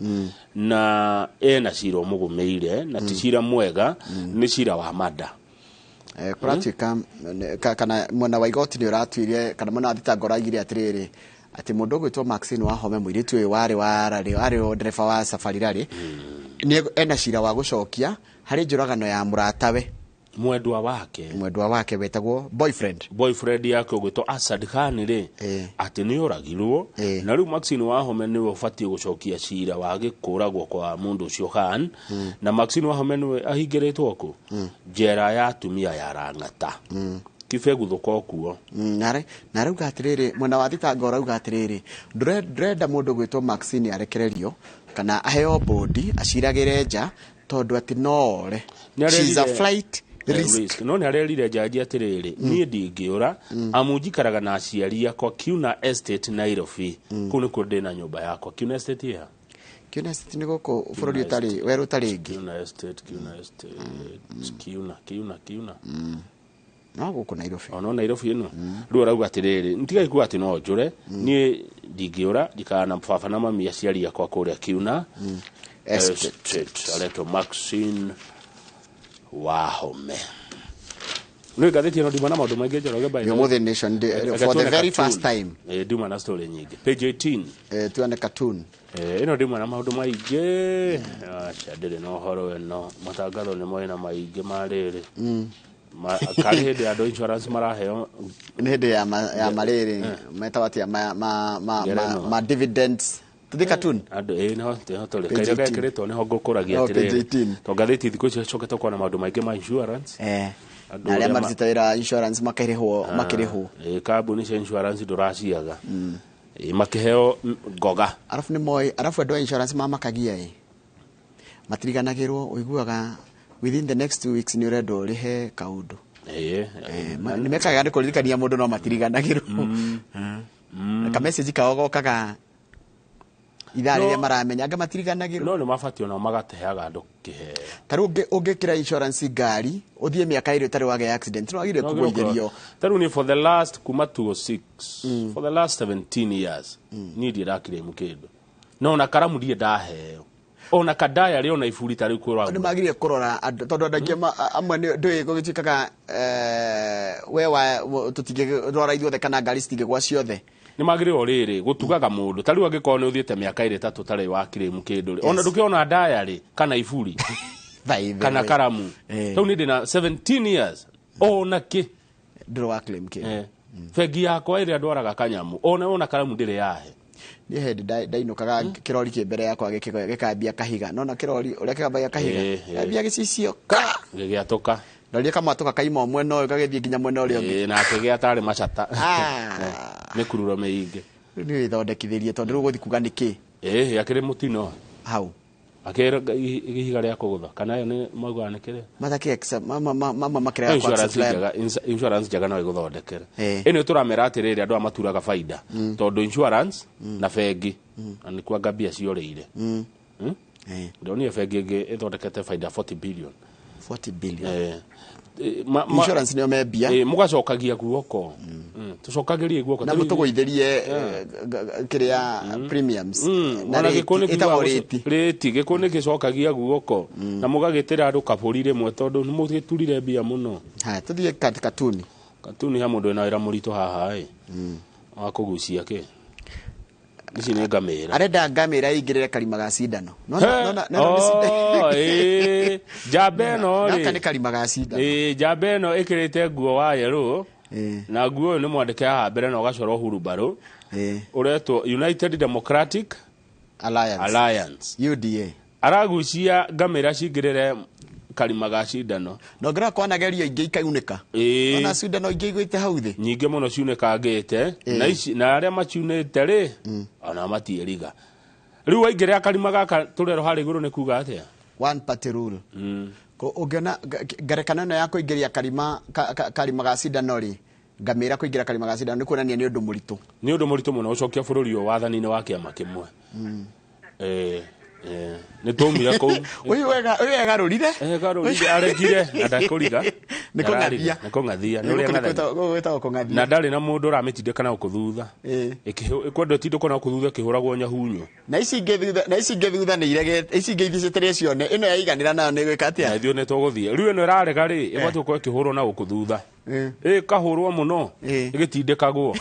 na ena cira ũmũgũmĩire, na ti cira mwega, nĩ cira wa mada. Kũratuĩka kana mwena wa igoti nĩ ũratuire, kana mwena wa thitango ũraigire atĩrĩrĩ, atĩ mũndũ ũgwĩtwo Maxine Wahome, mũirĩtu ũyũ warĩ wa rally, warĩ ndereba wa Safari Rally, nĩ ena cira wa gũcokia harĩ njũragano ya mũratawe. Mwendwa wake. Mwendwa wake wetagwo boyfriend. Boyfriend yake ũgwĩtwo Asad Khan rĩ, atĩ nĩ oragirwo, na rĩu Maxine Wahome nĩwe ũbatiĩ gũcokia cira wa gĩkũragwo kwa mũndũ ũcio Khan. Na Maxine Wahome nĩwe ahingĩrĩtwo kũ njera ya atumia ya Rang'ata, kibe guthũka kuo. Na arauga atĩrĩrĩ, mwena wa thitango ũrauga atĩrĩrĩ, ndũrenda mũndũ gwĩtwo Maxine arekererio kana aheo bodi aciragĩre nja, tondũ atĩ no ore. She is a flight risk. Risk. No nĩ arerire jaji atĩrĩrĩ, niĩ ndingĩũra, amu njikaraga na aciari akwa Kiuna Estate, Nairobi. Kũu nĩkuo ndĩna nyũmba yakwa. Kiuna Estate ĩha? Kiuna Estate nĩ gũkũ bũrũri ũtarĩ werũ ũtarĩ ĩngĩ. Kiuna Estate, Kiuna Estate, Kiuna, Kiuna, Kiuna. No gũkũ Nairobi. Ono Nairobi ĩno. Rĩu arauga atĩrĩrĩ, ntigai kuga atĩ no njũre, niĩ ndingĩũra, njikaraga na baba na mami, aciari akwa kũrĩa Kiuna Estate. Estate. Aretwo Maxine Wahome. Nĩ ngathĩti ĩno nduma na maũndũ maingĩ, Njoroge, by the way. Ũmũthĩ Nation Reke for the tuone very cartoon. first time. Nduma na story nyingĩ, page 18. Tuone cartoon. Ĩno nduma na maũndũ maingĩ. Aca, ndĩrĩ na ũhoro ĩno. Matangatho nĩ moĩ na maingĩ ma rĩrĩ. Karĩ hĩndĩ ya andũ insurance maraheo. Nĩ hĩndĩ ya marĩrĩ metagwo atĩa, ma Ngerenwa. ma dividends. Tũthiĩ cartoon. Andũ ĩ nĩho tũrĩ. Page Kairĩa 18. gekĩrĩtwo nĩho ngũkũragia Oh, page atĩrĩrĩ, 18. to ngathĩti thikũ icio cokete kuona maũndũ maingĩ ma insurance. Andũ Na arĩa ũrĩa marutĩte wĩra wa insurance makĩrĩhwo. Makĩrĩhwo. Kambuni cia insurance ndũraciaga. Makĩheo ngoga. Arabu nĩ moĩ, arabu andũ a insurance mamakagia ĩ, matiriganagĩrwo, ũiguaga within the next 2 weeks nĩ ũrendwo ũrĩhe kaũndũ. Nĩ mekaga nĩ kũririkania mũndũ, no matiriganagĩrwo. Ka message kao gokaga ithaa rĩrĩa maramenya, anga matiriganagĩrwo. No nĩ mabatiĩ onao magateaga andũ kĩheo. Ta rĩu ũngĩkĩra insurance ngari, ũthiĩ mĩaka 2 ũtarĩ wagĩa accident, no wagĩrĩire kũgũithĩrio. Ta rĩu nĩ for the last kuma 206, for the last 17 years, niĩ ndirĩ ndakirĩmu kĩndũ, no na karamu ndirĩ ndaheo. Ona kadaya rĩ, ona iburi ta rĩu kwĩragwo. Nĩ magĩrĩire kũrora andũ, tondũ andũ aingĩ amwe ndũĩ gũgĩtuĩkaga we wa tũtingĩrwara ithuothe kana ngari citingĩgwa ciothe. Nĩ magĩrĩirwo rĩrĩ gũtugaga mũndũ ta rĩu angĩkorwo nĩ ũthiĩte mĩaka ĩrĩ ĩtatũ tarĩ wa claim kĩndũ rĩ, ona ndũkĩona diary kana iburi kana karamu. Rĩu nĩ ndĩna 17 years ona kĩ ndũrĩ wa claim kĩndũ. Bengi yakwa ĩrĩa ndwaraga kanyamu ona karamu ndĩrĩ yahe. Niĩ hĩndĩ ndainũkaga kĩrori kĩ mbere yakwa gĩkambia kahiga, nona kĩrori ũrĩa kĩkambagia kahiga gĩkambia gĩcicio ka gĩgĩatũka, ndoria kamwatũka kaima mwena ũyũ gagĩthiĩ nginya mwena ũrĩa ũngĩ, na kĩgĩa tarĩ macata mĩkururo mĩingĩ. Rĩu nĩ wĩthondekithĩrie, tondũ rĩu ũgũthiĩ kuga nĩkĩ akĩrĩ mũtino hau akĩrĩ ihiga rĩa kũgũtha kana ĩyo nĩ maugaga nĩ kĩrĩa mama makĩrega kwa insurance njega no ĩgũthondekere. Ĩno tũramera atĩrĩrĩ andũ aya maturaga baida tondũ insurance na bengi na nĩ kwa mbia ciorĩire. Ndonire bengi ĩngĩ ĩthondekete baida 40 billion. 40 billion. Insurance nĩyo membia. Mũgacokagia guoko. Tũcokagĩrie guoko na mũtũgũithĩrie kĩrĩa premiums na ĩtagwo rĩti. Rĩti gĩkũ nĩ gĩcokagia guoko na mũgagĩtĩra andũ kabũri rĩmwe tondũ nĩ mũgĩturire mbia mũno. Haya tũthiĩ katuni. Katuni ha mũndũ wĩna wĩra mũritũ haha ĩ wa kũgucia kĩ. Ici nĩ ngamĩra. Arenda ngamĩra ĩingĩrĩre karima ga cindano. Njamba ĩno rĩ. Gaka nĩ karima ga cindano. Njamba ĩno ĩkĩrĩte nguo wa yerũ na nguo ũyũ nĩ mwandĩke haha mbere na ũgacorwo hurumbarũ ũretwo United Democratic Alliance UDA. Aragucia ngamĩra cingĩrĩre karima ga cindano. Na ũngĩrora kwanagerio ingĩ ikaunĩka. Ona cindano ingĩ igwĩte hau thĩ. Nyingĩ mũno ciunĩkangĩte na ici na arĩa maciunĩte rĩ ona matiĩriga. Rĩu waingĩrĩra karima gaka tũrerwo harĩa igũrũ nĩ kuga atĩa? One party rule. Ũngĩona ngerekano ĩno ya kũingĩria karima karima ga cindano rĩ, ngamĩra kũingĩra karima ga cindano nĩ kuonania nĩ ũndũ mũritũ. Nĩ ũndũ mũritũ mũno gũcokia bũrũri ũyũ wathani-inĩ wa kĩama kĩmwe. Nĩ twaumire kũu. Ũyũ egarũrire. Egarũrire aregire na ndakũriga. Nĩ kũng'athia. Nĩ kũng'athia. Nĩ ũrĩa ng'athagia. Kũng'athia. Na ndarĩ na mũndũ ũramĩtindĩka na gũkũ thutha. Ĩkwenda ĩtindĩkwo na gũkũ thutha ĩkĩhũragwo nyahunyo. Na ici ingĩ thutha, na ici ingĩ thutha nĩ iregete, ici ingĩ ithiĩ citarĩ cione, ĩno yaiganĩra nayo nĩ ĩgwĩka atĩa? Na ithuĩ nĩ tũgũthiĩ. Rĩu ĩno ĩrarega rĩ, ĩbatiĩ gũkorwo ĩkĩhũrwo na gũkũ thutha. Ĩkahũrwo mũno, ĩgĩtindĩkagwo.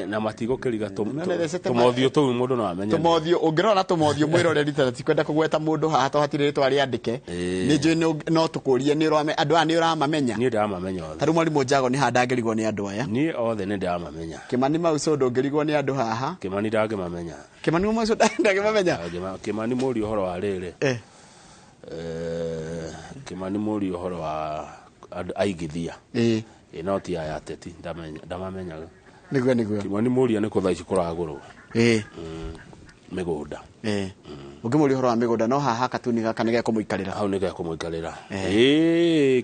Na matigũkĩriga tũmothiũ tũu mũndũ no amenye. Tũmothiũ ũngĩrora tũmothiũ mwĩroreri ta tikwenda kũgweta mũndũ haha to hatirĩ rĩtwa rĩandĩke. Nĩ njũĩ no tũkũrie nĩ ũrame andũ aya nĩ ũramamenya. Niĩ ndĩramamenya othe. Ta rĩu mwarimũ Njago nĩ handangĩrigwo nĩ andũ aya. Niĩ othe nĩ ndĩramamenya. Kĩmani Mauso ndũngĩrigwo nĩ andũ haha. Kĩmani ndangĩmamenya. Kĩmani Mauso ndangĩmamenya. Kĩmani mũriũ ũhoro wa rĩrĩ. Kĩmani mũriũ ũhoro wa aigithia. No ti aya ateti ndamamenyaga. Nĩguo nĩguo. Kĩmani mũria nĩ kũ thaa ici kũragũrwo. Mĩgũnda. Ũngĩmũria ũhoro wa mĩgũnda no haha katuni gaka nĩ gekũmũikarĩra. Hau nĩ gekũmũikarĩra.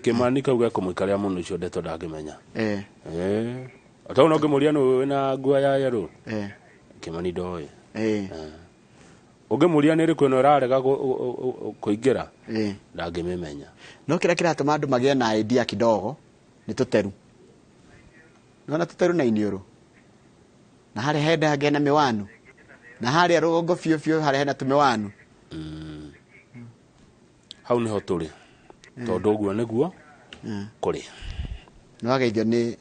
Kĩmani kau gekũmũikarĩra mũno icio ndeto ndangĩmenya. Tondũ no ngĩmũria nũ wĩna nguo ya yerũ. Kĩmani ndoĩ. Ũngĩmũria nĩ ĩrĩkũ ĩno ĩrarega kũingĩra ndangĩmĩmenya. No kĩrĩa kĩratũma andũ magĩe na idea kidogo nĩ tũteru. Nĩwona tũteru na iniũrũ. Na harĩa henda hagĩa na mĩwanu. Na harĩa rũgongo biũ biũ harĩa hena tũmĩwanu. Hau nĩho tũrĩ. Tondũ ũguo nĩguo kũrĩ. Nĩ wageithio nĩ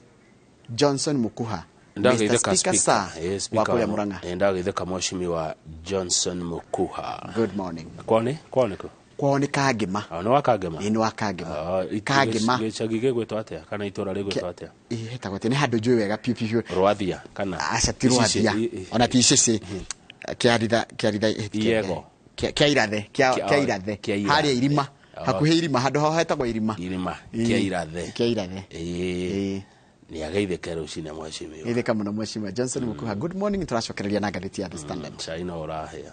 Johnson Mukuha. Mr. Speaker sir wa kũrĩa Murang'a. Ndageithĩka mheshimiwa Johnson Mukuha. Good morning. Kwao nĩ kũ? Kwao nĩ Kangĩma. Nĩ wa Kangĩma? Ĩĩ nĩ wa Kangĩma. Kangĩma. Gĩcagi gĩgwĩtwo atĩa kana itũra rĩgwĩtwo atĩa? Hetagwo atĩa? Nĩ handũ njũĩ wega piũ piũ. Rwathia kana? Aca ti Rwathia. Ona ti Icĩcĩ. Kĩaritha Iego. Kĩa Irathe, kĩa Irathe. Harĩa irima. Hakuhĩ irima, handũ hao hetagwo irima. Irima kĩa Irathe. Kĩa Irathe. Nĩ ageithĩke rũcinĩ mheshimiwa. Geithĩka mũno mheshimiwa Johnson Mukuha. Good morning, tũracokereria na ngathĩti ya The Standard. Cai no ũrahĩa.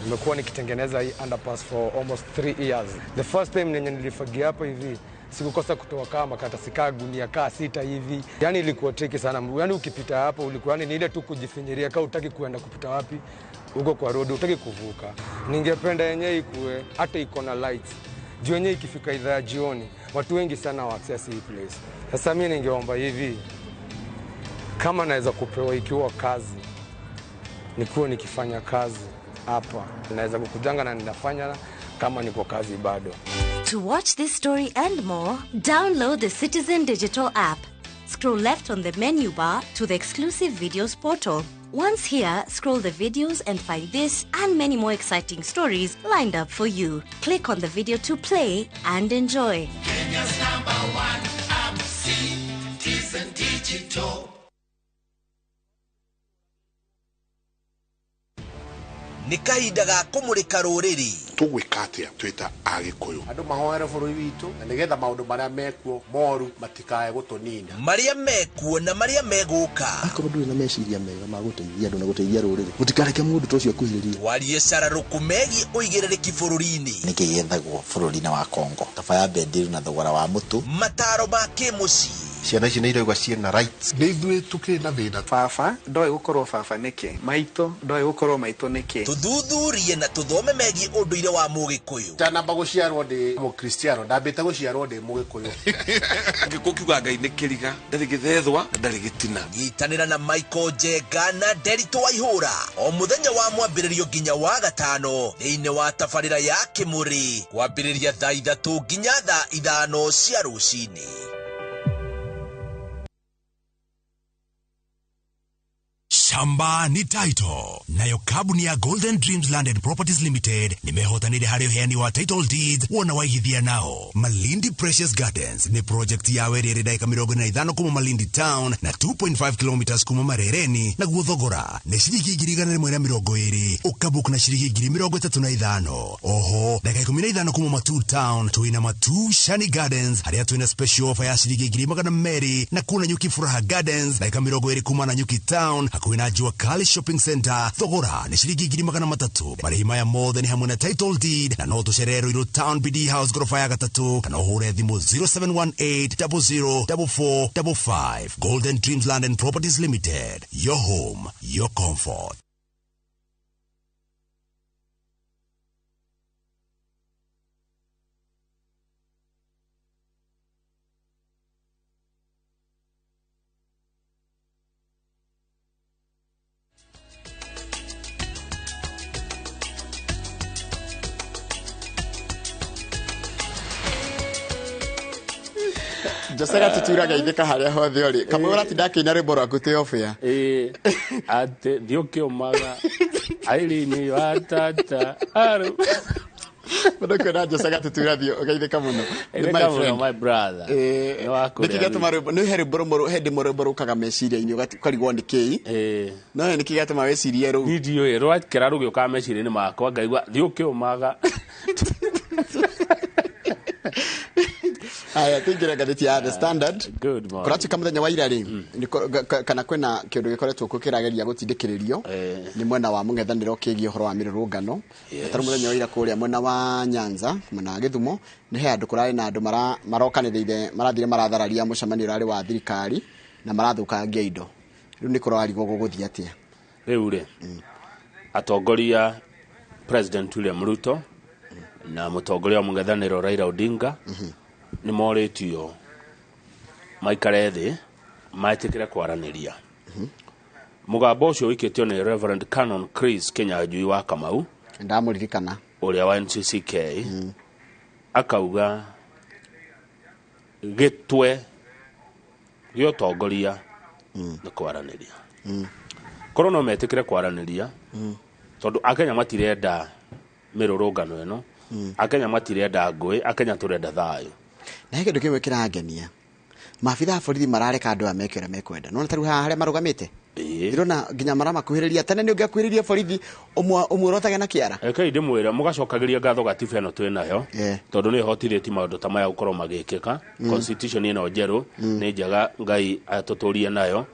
Nimekuwa nikitengeneza hii underpass for almost 3 years. The first time nenye nilifagia hapa hivi Sikukosa kutoa kama karatasi kaa gunia kaa sita hivi. Yani ilikuwa tricky sana. Yani ukipita hapo ulikuwa yani ni ile tu kujifinyiria kaa utaki kuenda kupita wapi huko kwa road, utaki kuvuka. Ningependa yenyewe ikuwe hata iko na lights. Juu yenyewe ikifika idhaa ya jioni watu wengi sana wa access hii place. Sasa mimi ningeomba hivi, kama naweza kupewa ikiwa kazi, nikuwe nikifanya kazi hapa, naweza kukujanga na ninafanya kama niko kazi bado. To watch this story and more, download the Citizen Digital app. Scroll left on the menu bar to the exclusive videos portal. Once here, scroll the videos and find this and many more exciting stories lined up for you. Click on the video to play and enjoy. Kenya's number one app, Citizen Digital. Nĩ kahinda ga kũmũrĩka rũrĩrĩ. Tũgwĩka atĩa twĩ ta Agĩkũyũ? Andũ mahoere bũrũri witũ na nĩgetha maũndũ marĩa mekuo moru matikae gũtũnina. Marĩa mekuo na marĩa megũka. Akorwo ndũrĩ na meciria mega ma gũteithia andũ na gũteithia rũrĩrĩ, mũtikareke mũndũ ta ũcio akuhĩrĩrie. Twarie cararũkũ megiĩ ũigĩrĩrĩki bũrũri-inĩ. Nĩkĩ gĩethagwo bũrũri-inĩ wa Congo? Kaba ya bendiru na thogora wa mũtu. Mataro ma kĩmũciĩ. Ciana ici nĩ iraigua ciĩna rights. Nĩ ithuĩ tũkĩrĩ na thĩna. Baba ndoĩ gũkorwo baba nĩkĩ, maitũ ndoĩ gũkorwo maitũ nĩkĩ. Tũthuthurie na tũthome megiĩ ũndũire wa Mũgĩkũyũ. Ndanamba gũciarwo ndĩ Mũkristiano, ndambĩte gũciarwo ndĩ Mũgĩkũyũ. Gĩkũyũ kiugaga Ngai nĩ kĩriga, ndarĩ gĩthethwa na ndarĩ gĩtina. Nyitanĩra na Michael Njenga na Nderitu Waihũra o mũthenya wa mwambĩrĩrio nginya wa gatano thĩinĩ wa tabarĩra ya Kĩmũrĩ kwambĩrĩria thaa 3 nginya thaa 5 cia rũcinĩ. Shamba ni title. Nayo kabuni ya Golden Dreams Land and Properties Limited nimehotanire harĩ ũheani wa title deeds wona waigithia nao. Malindi Precious Gardens ni project ya werere dakika 45 kuma Malindi Town na 2.5 kilometers kuma Marereni, naguo thogora ni ciringi 120 ũkabook na ciringi 35. Oho dakika 15 kuma Matuu Town twina Matuu Shani Gardens harĩa twina special offer ya ciringi 200 na kuna Nyuki Furaha Gardens dakika 20 kuma na Nyuki Town hakuhĩ na Jua Kali Shopping Center thogora ni ciringi 300. Marĩhi maya mothe nĩ hamwe na title deed na no tũcerere Ruiru Town BD House gorofa ya 3 kana ũhũre thimũ 0718 004455. Golden Dreams Land and Properties Limited, your home, your comfort. Josera tuturaga ithika haria hothe uri kamwe uratinda akĩina rwĩmbo rwaku twĩ off air. Ĩĩ atĩ thiĩ ũkĩũmaga Airini wa tata aru. Mũndũ kwĩna Josera tutura thiĩ ũgeithĩka mũno. Nĩ my friend, my brother. Nĩ wakũrĩa. Nĩkĩ gĩatũma rwĩmbo nĩ he rwĩmbo rũmwe he ndĩmwe rwĩmbo rũkaga meciria-inĩ ũkarigwo nĩ kĩĩ. No nĩkĩ gĩatũma wĩcirie rũu? Niĩ ndiũĩ rwakĩra rũgĩũkaga meciria-inĩ makwa ngaigua thiĩ ũkĩũmaga. Aya tuingire ngathĩti ya The Standard. Good morning. Kũratuĩka mũthenya wa ira rĩ, kana kwĩna kĩũndũ gĩkoretwo kuo kĩrageria gũtindĩkĩrĩrio nĩ mwena wa mũng'ethanĩro kĩgiĩ ũhoro wa mĩrũrũngano. Tarĩu mũthenya wa ira kũrĩa mwena wa Nyanza, mwena wa Gĩthumo, nĩ he andũ kũrarĩ na andũ marokanĩrĩire marathire marathararia mũcemanio ũrarĩ wa thirikari na marathũkangia indo. Rĩu nĩ kũrarigwo gũgũthiĩ atĩa? Rĩu rĩ, atongoria President William Ruto na mũtongoria wa mũng'ethanĩro Raila Odinga nĩ morĩtio maikare thĩ metĩkĩre kwaranĩria. Mũgambo ũcio ũikĩtio nĩ Reverend Canon Chris Kinyanjui wa Kamau, ndamũririkana, ũrĩa wa NCCK, akauga gĩtwe gĩa ũtongoria nĩ kwaranĩria. Korwo no metĩkĩre kwaranĩria, tondũ Akenya matirenda mĩrũrũngano ĩno, Akenya matirenda ngũĩ, Akenya tũrenda thayũ. Na he kĩndũ kĩmwe kĩrangenia, maabitha a borithi marareka andũ aya meke ũrĩa mekwenda. Nĩwona ta rĩu haha harĩa marũgamĩte, ndĩrona nginya maramakuhĩrĩria. Tene nĩ ũngĩakuhĩrĩria borithi ũmuorotage na kĩara. Rekei ndĩmwĩre mũgacokagĩria ngatho gatiba ĩno twĩ nayo, tondũ nĩ ĩhotithĩtie maũndũ ta maya gũkorwo magĩkĩka. Constitution ĩno njerũ nĩ njega, Ngai atũtũrie nayo,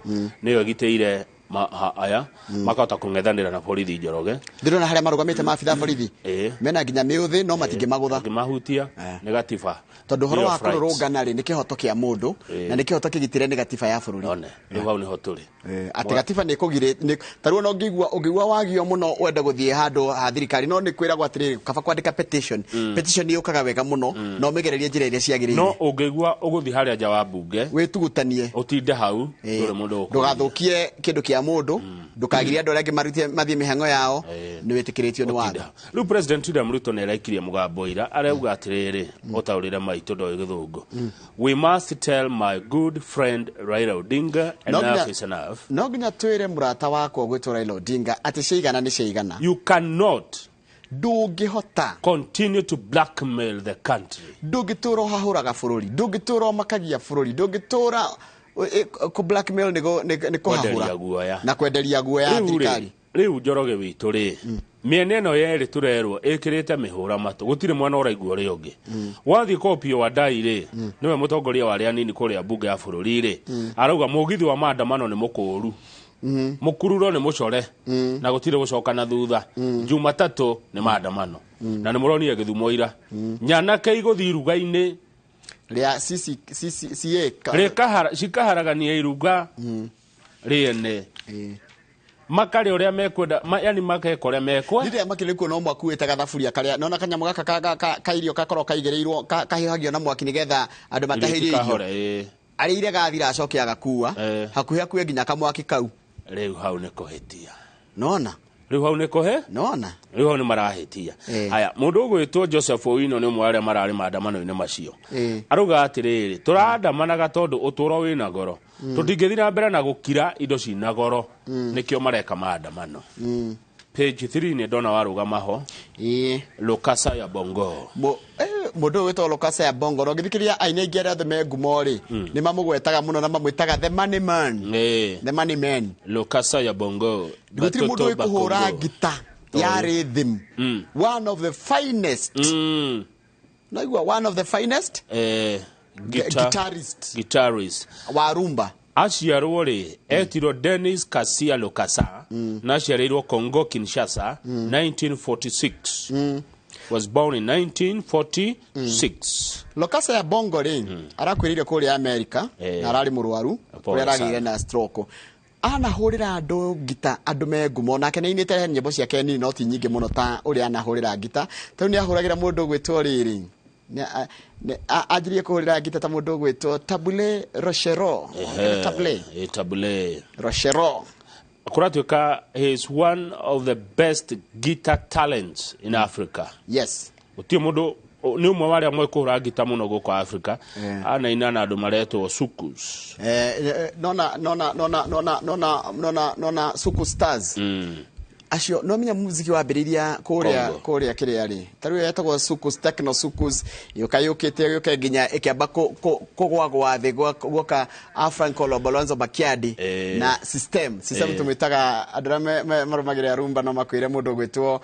nĩyo ĩgitĩire Aya makahota kũng'ethanĩra na borithi, Njoroge. Ndĩrona harĩa marũgamĩte maabitha borithi mena nginya mĩũthĩ, no matingĩmagũtha. Mahutia nĩ gatiba. Tondũ ũhoro Bill wa of Rights. kũrũrũngana rĩ, nĩ kĩhoto kĩa mũndũ na nĩ kĩhoto kĩgitĩre nĩ gatiba ya bũrũri. One rĩu hau nĩho tũrĩ. Atĩ gatiba nĩ kũgirĩ tarĩu ona ũngĩigua wagio mũno wende gũthiĩ handũ ha thirikari, no nĩ kwĩragwo atĩrĩrĩ, kaba kwandĩka petition. Petition nĩ yũkaga wega mũno na ũmĩgererie njĩra ĩrĩa ciagĩrĩire. No ũngĩigua ũgũthiĩ harĩa nja wa mbunge wĩtugutanie, ũtinde hau, ndũrĩ mũndũ ũkũũria. Ndũgathũkie kĩndũ kĩa mũndũ, ndũkagirie andũ arĩa angĩ marute mathiĩ mĩhang'o yao, nĩ wĩtĩkĩrĩtio nĩ watho. Rĩu President William Ruto nĩ araikirie mũgambo ira, arauga atĩrĩrĩ, ũtaũrĩre maitũ ndoĩ gĩthũngũ, "We must tell my good friend Raila Odinga enough is enough." No nginya twĩre mũrata wakwa gwĩtwo Raila Odinga atĩ ciaigana nĩ ciaigana. You cannot ndũngĩhota continue to blackmail the country. Ndũngĩtũra ũhahũraga bũrũri, ndũngĩtũra ũmakagia bũrũri, ndũngĩtũra kũ blackmail nĩ kwenderia kũhahũra guoya na kwenderia guoya Rĩu rĩ, thirikari. Rĩu Njoroge witũ rĩ, mĩena ĩno yerĩ tũrerwo ĩkĩrĩte mĩhũra matũ, gũtirĩ mwena ũraigua ũrĩa ũngĩ. Wathiĩ kwa Opiyo Wandayi rĩ, nĩwe mũtongoria wa arĩa anini kũrĩa mbunge ya bũrũri rĩ, arauga mũgithi wa maandamano nĩ mũkũũru, mũkururo nĩ mũcore na gũtirĩ gũcoka na thutha. Jumatatũ nĩ maandamano na nĩ mũronire Gĩthumo ira nyanake igũthiĩ iruga-inĩ rĩa CC CCA cikaharagania iruga rĩene, makarĩa ũrĩa mekwenda, yani makeka ũrĩa mekwe. Rĩrĩa makĩrĩ kuo no makuĩte gathaburia karĩa nona kanyamũ gaka ka irio gakorwo kaigĩrĩirwo kahiũhagio na mwaki nĩgetha andũ matahĩrie irio. Itikahore, ĩĩ. Arĩire gathira acoke agakua hakuhĩ akuĩ nginya kamwaki kau. Rĩu hau nĩ kũhĩtia. Nona rĩu hau nĩ kũhe nona rĩu hau nĩ marahĩtia. Haya, mũndũ ũgwĩtwo Joseph Owino nĩ ũmwe wa arĩa mararĩ maandamano-inĩ macio. Arauga atĩrĩrĩ, tũraandamanaga tondũ ũtũũro wĩna goro. Tũtingĩthiĩ na mbere na gũkira indo cina goro. Nĩkĩo mareka maandamano. Page 3 nĩ ndona warũgama ho. Lokasa ya Bongo. Mũndũ ũyũ wĩtagwo Lokasa ya Bongo, na ũngĩthikĩrĩria aini aingĩ arĩa othe me ngumo rĩ, nĩ mamũgwetaga mũno na mamwĩtaga the money man. The money man. Lokasa ya Bongo. Gũtirĩ mũndũ Batoto ũĩ kũhũra Bakongo. ngita ya rhythm, one of the finest. Naigua one of the finest guitarist. Guitarist wa rumba. Aciarwo rĩ, etirwo Denis Kasia Lokasa na aciarĩirwo Congo Kinshasa 1946, was born in 1946. Lokasa ya Bongo rĩ, arakuĩrĩire kũrĩa America na ararĩ mũrwaru Pole kũrĩa aragĩire sana. na stroke. Anahũrĩra andũ ngita, andũ me ngumo, nake nĩ ainĩte nyĩmbo ciake nini no ti nyingĩ mũno ta ũrĩa anahũrĩra ngita. Tarĩu nĩ ahũragĩra mũndũ ũgwĩtwo rĩrĩ, anjirie kũhũrĩra ngita ta mũndũ ũgwĩtwo Tabule Rochero. Tabule Tabule Rochero. Kũratuĩka he is one of the best guitar talents in Africa. Yes. Gũtirĩ mũndũ, nĩ ũmwe wa arĩa moĩ kũhũra ngita mũno gũkũ Africa. Anaina na andũ maretwo Sukus. Nona nona nona nona nona nona nona Suku Stars acio no menya muziki wambĩrĩria kũrĩa Congo. Kũrĩa kĩrĩa rĩ, tarĩu yetagwo Sukus, Techno Sukus, yũka yũkĩte yũke nginya ĩkĩamba kũgwagwa thĩ guoka Franco Lobolonzo Bakiadi na system. Tũmĩtaga andũ arĩa marũmagĩrĩra rumba no makwĩre mũndũ ũgwĩtwo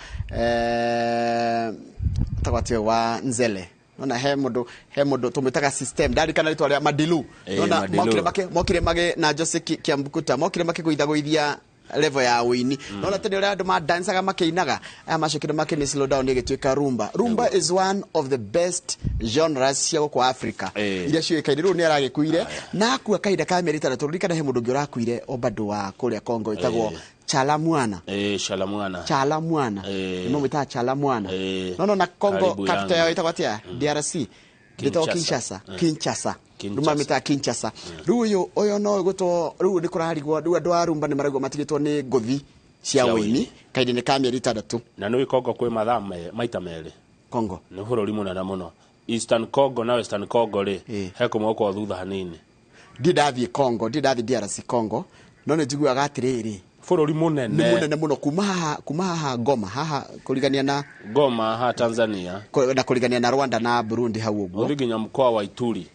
tagwo atĩa wa Nzele. Nona he mũndũ tũmwĩtaga system, ndarikana rĩtwa rĩa Madilu. Nona Madilu. mokire mage na Jose Kiambukuta mokire makĩgũithagũithia level ya ũini. Nona tene ũrĩa andũ madancaga makĩinaga, aya macokire makĩmĩ slow down ĩgĩtuĩka rumba. Rumba is one of the best genres cia gũkũ Africa iria ciũĩkaine. Rĩu nĩ aragĩkuire na akua kahinda ka mĩeri 6. Ririkana he mũndũ ũngĩ ũrakuire o bado wa kũrĩa Congo ĩtagwo Chala Mwana. Shala Mwana. Chala Mwana, nĩ mamwĩtaga Chala Mwana. No na Congo Karibu capital yangu. yao ĩtagwo atĩa? DRC ndĩtagwo Kinshasa. Kinshasa. Kinshasa. Rĩu mamĩtaga Kinshasa. Rĩu ũyũ no ĩgwĩtwo rĩu nĩ kũrarigwo rĩu andũ a rumba nĩ maraigua matigĩtwo nĩ ngũthi cia Cia ũini ũini. kahinda-inĩ ka mĩeri 6. Na nĩ Congo kwĩ mathaa maita merĩ. Congo nĩ bũrũri mũnene mũno. Eastern Congo na Western Congo rĩ, he kũmwe gũkorwo thutha hanini. Ndirĩ ndathiĩ Congo, ndirĩ ndathiĩ DRC Congo, no nĩ njiguaga atĩrĩrĩ, bũrũri mũnene. Nĩ mũnene mũno kuma haha Goma haha kũrigania na Goma ha Tanzania. Na kũrigania na Rwanda na Burundi hau ũguo. Ũthiĩ nginya mkoa wa Ituri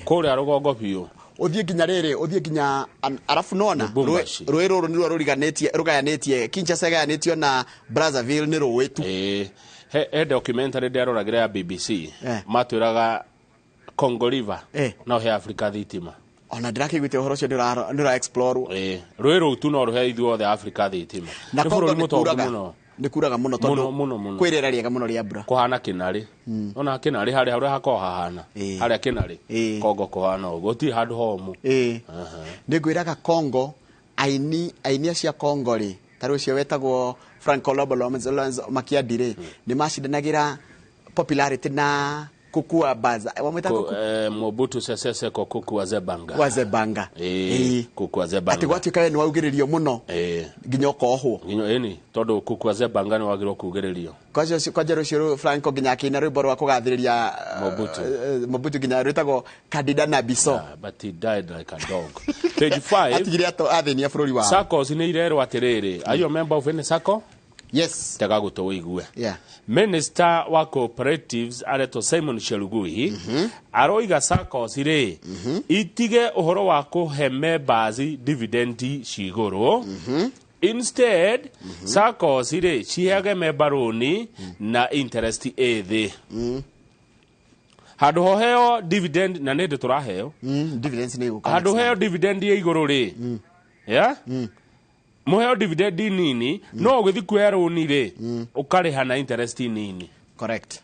kũrĩa rũgongo biũ. Ũthiĩ nginya rĩrĩ, ũthiĩ nginya arabu nona Lubumbashi. Rũĩ rũrũ nĩruo rũriganĩtie, rũgayanĩtie Kinshasa, ĩgayanĩtio na Brazzaville nĩ rũĩ tu. He documentary ndĩraroragĩra ya BBC, matwĩraga Congo River no he Africa thitima. Ona ndĩrakĩiguĩte ũhoro ũcio nĩ ũra explore. Ĩĩ, rũĩ rũu tu no rũhe ithuothe Afrika thitima. Na Nĩ Congo bũrũri nĩ mũtongu kuraga. mũno. Nĩ kuraga mũno Mũno, tondũ mũno, mũno. kwĩ rĩera rĩega mũno rĩa mbura. Kũhana kĩnarĩ, ona kĩnarĩ harĩa ũrĩa hakoragwo hahana harĩa kĩnarĩ Kongo kũhana ũguo, gũtirĩ handũ homũ. Aha. Nĩ ngwĩraga Congo, aini acio a Congo rĩ, ta rĩu ũcio wetagwo Franco Lobo Lorenzo Makiadi rĩ, nĩ macindanagĩra popularity na Kukua Baza wamwĩta Kuku Mobutu Sese Seko Kuku wa Zebanga. Wa Zebanga. Kuku wa Zebanga. Atĩ gwatuĩka we nĩ waugĩrĩrio mũno nginya ũkohwo. Nginya ĩni, tondũ Kuku wa Zebanga nĩ wagĩrĩirwo kugĩrĩrio. Kwanja rũcio Franco nginya akĩina rwĩmbo rwa kũgathĩrĩria Mobutu. Mobutu nginya rwĩtagwo Kandida na Biso. Yeah, but he died like a dog. Page 5. Atigire athĩnia bũrũri wao. SACCOs nĩ irerwo atĩrĩrĩ, are you a member of any SACCO? Yes. Tega gũtũ ũigue. Yeah. Minister wa cooperatives aretwo Simon Chelugui aroiga SACCOs rĩ itige ũhoro wa kũhe members dividend cigũrũ. Instead, SACCOs rĩ ciheage member rũni na interest ĩ thĩ. Handũ hoheo dividend na nĩ ndĩ tũraheo. Dividends nĩ igũka. Handũ heo dividend ya igũrũ rĩ, yeah? Mũheo dividend nini, no ũgĩthiĩ kuoya rũni rĩ ũkarĩha na interest nini. Correct,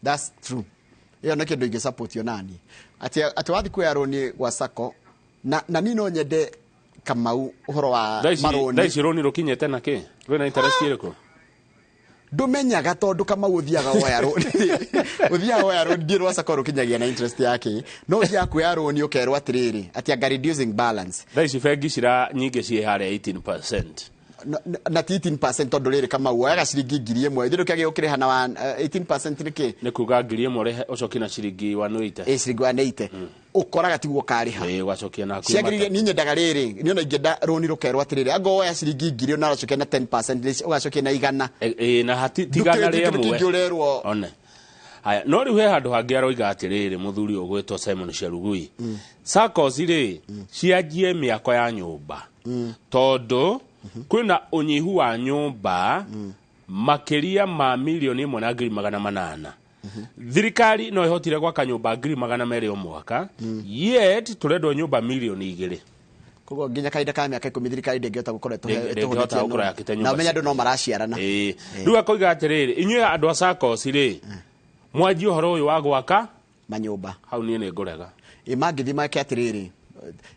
that's true. Ĩyo nĩ kĩndũ ingĩ support yo nani atĩ wathiĩ kuoya rũni gwa SACCO na niĩ no nyende Kamau ũhoro wa Thaa ici marũni. Thaa ici rũni rũkinyĩte na kĩ, rwĩna interest ĩrĩkũ? Ndũmenyaga tondũ Kamau ũthiaga woya rũni, ũthiaga woya rũni ndiĩ rwa SACCO rũkinyagia na interest yake, no ũthiaga kuoya rũni ũkerwo atĩrĩrĩ atĩ anga reducing balance. Thaa ici bengi cira nyingĩ ciĩ harĩa 18%. Na ti 18% tondũ rĩrĩ, Kamau, woyaga ciringi 1,000 ithuĩ ndũkĩagĩa ũkĩrĩha na 18% nĩkĩ? Nĩ kuga 1,000 ũrĩhe ũcokie na ciringi 180. Ĩ, ciringi 180 ũkoraga tiguo ũkarĩha. Ĩ, ũgacokia na hakuhĩ ciagĩrĩire. Niĩ nyendaga rĩrĩ, niĩ ona ingĩenda rũni rũkerwo atĩrĩrĩ, anga woya ciringi 1,000 na ũgacokia na 10% ũgacokia na 100. Ĩ, na hati tigana Ndũkĩ- rĩmwe kĩndũ kĩngĩ ũrerwo. One haya, no rĩu he handũ hangĩ aroiga atĩrĩrĩ, mũthuri ũgwĩtwo Simon Chelugui, SACCOs rĩ cianjie mĩako ya nyũmba tondũ kwĩna ũnyihu wa nyũmba makĩria ma 1,100,800. Thirikari no ĩhotire gwaka nyũmba 200,000 o mwaka, yet tũrendwo nyũmba 2 mirioni. Koguo nginya kahinda ka mĩaka 10 thirikari ndĩngĩhota gũkorwo Ndĩngĩhota gũkorwo yakĩte ĩtũhũthĩtie nyũmba na ũmenye andũ no maraciarana. Ĩĩ. Rĩu akoiga atĩrĩrĩ, inyuĩ andũ a SACCOs rĩ mwanjie ũhoro ũyũ wa gwaka manyũmba. Hau niĩ nĩ ngũrega. Ĩ, mangĩthiĩ make atĩrĩrĩ,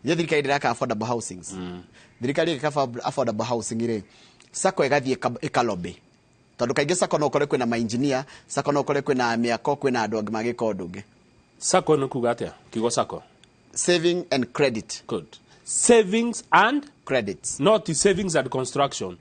ithe thirikari ndĩraka affordable housings, thirikari ĩgĩka affordable housing rĩ, SACCO ĩgathiĩ ĩkalobby tondũ kaingĩ SACCO no ũkore kwĩna mainjinia, SACCO no ũkore kwĩna mĩako, kwĩna andũ angĩ magĩka ũndũ ũngĩ. SACCO nĩ kuga atĩa, kiugo SACCO? Saving and credit. Good. Savings and credits. Not savings and construction.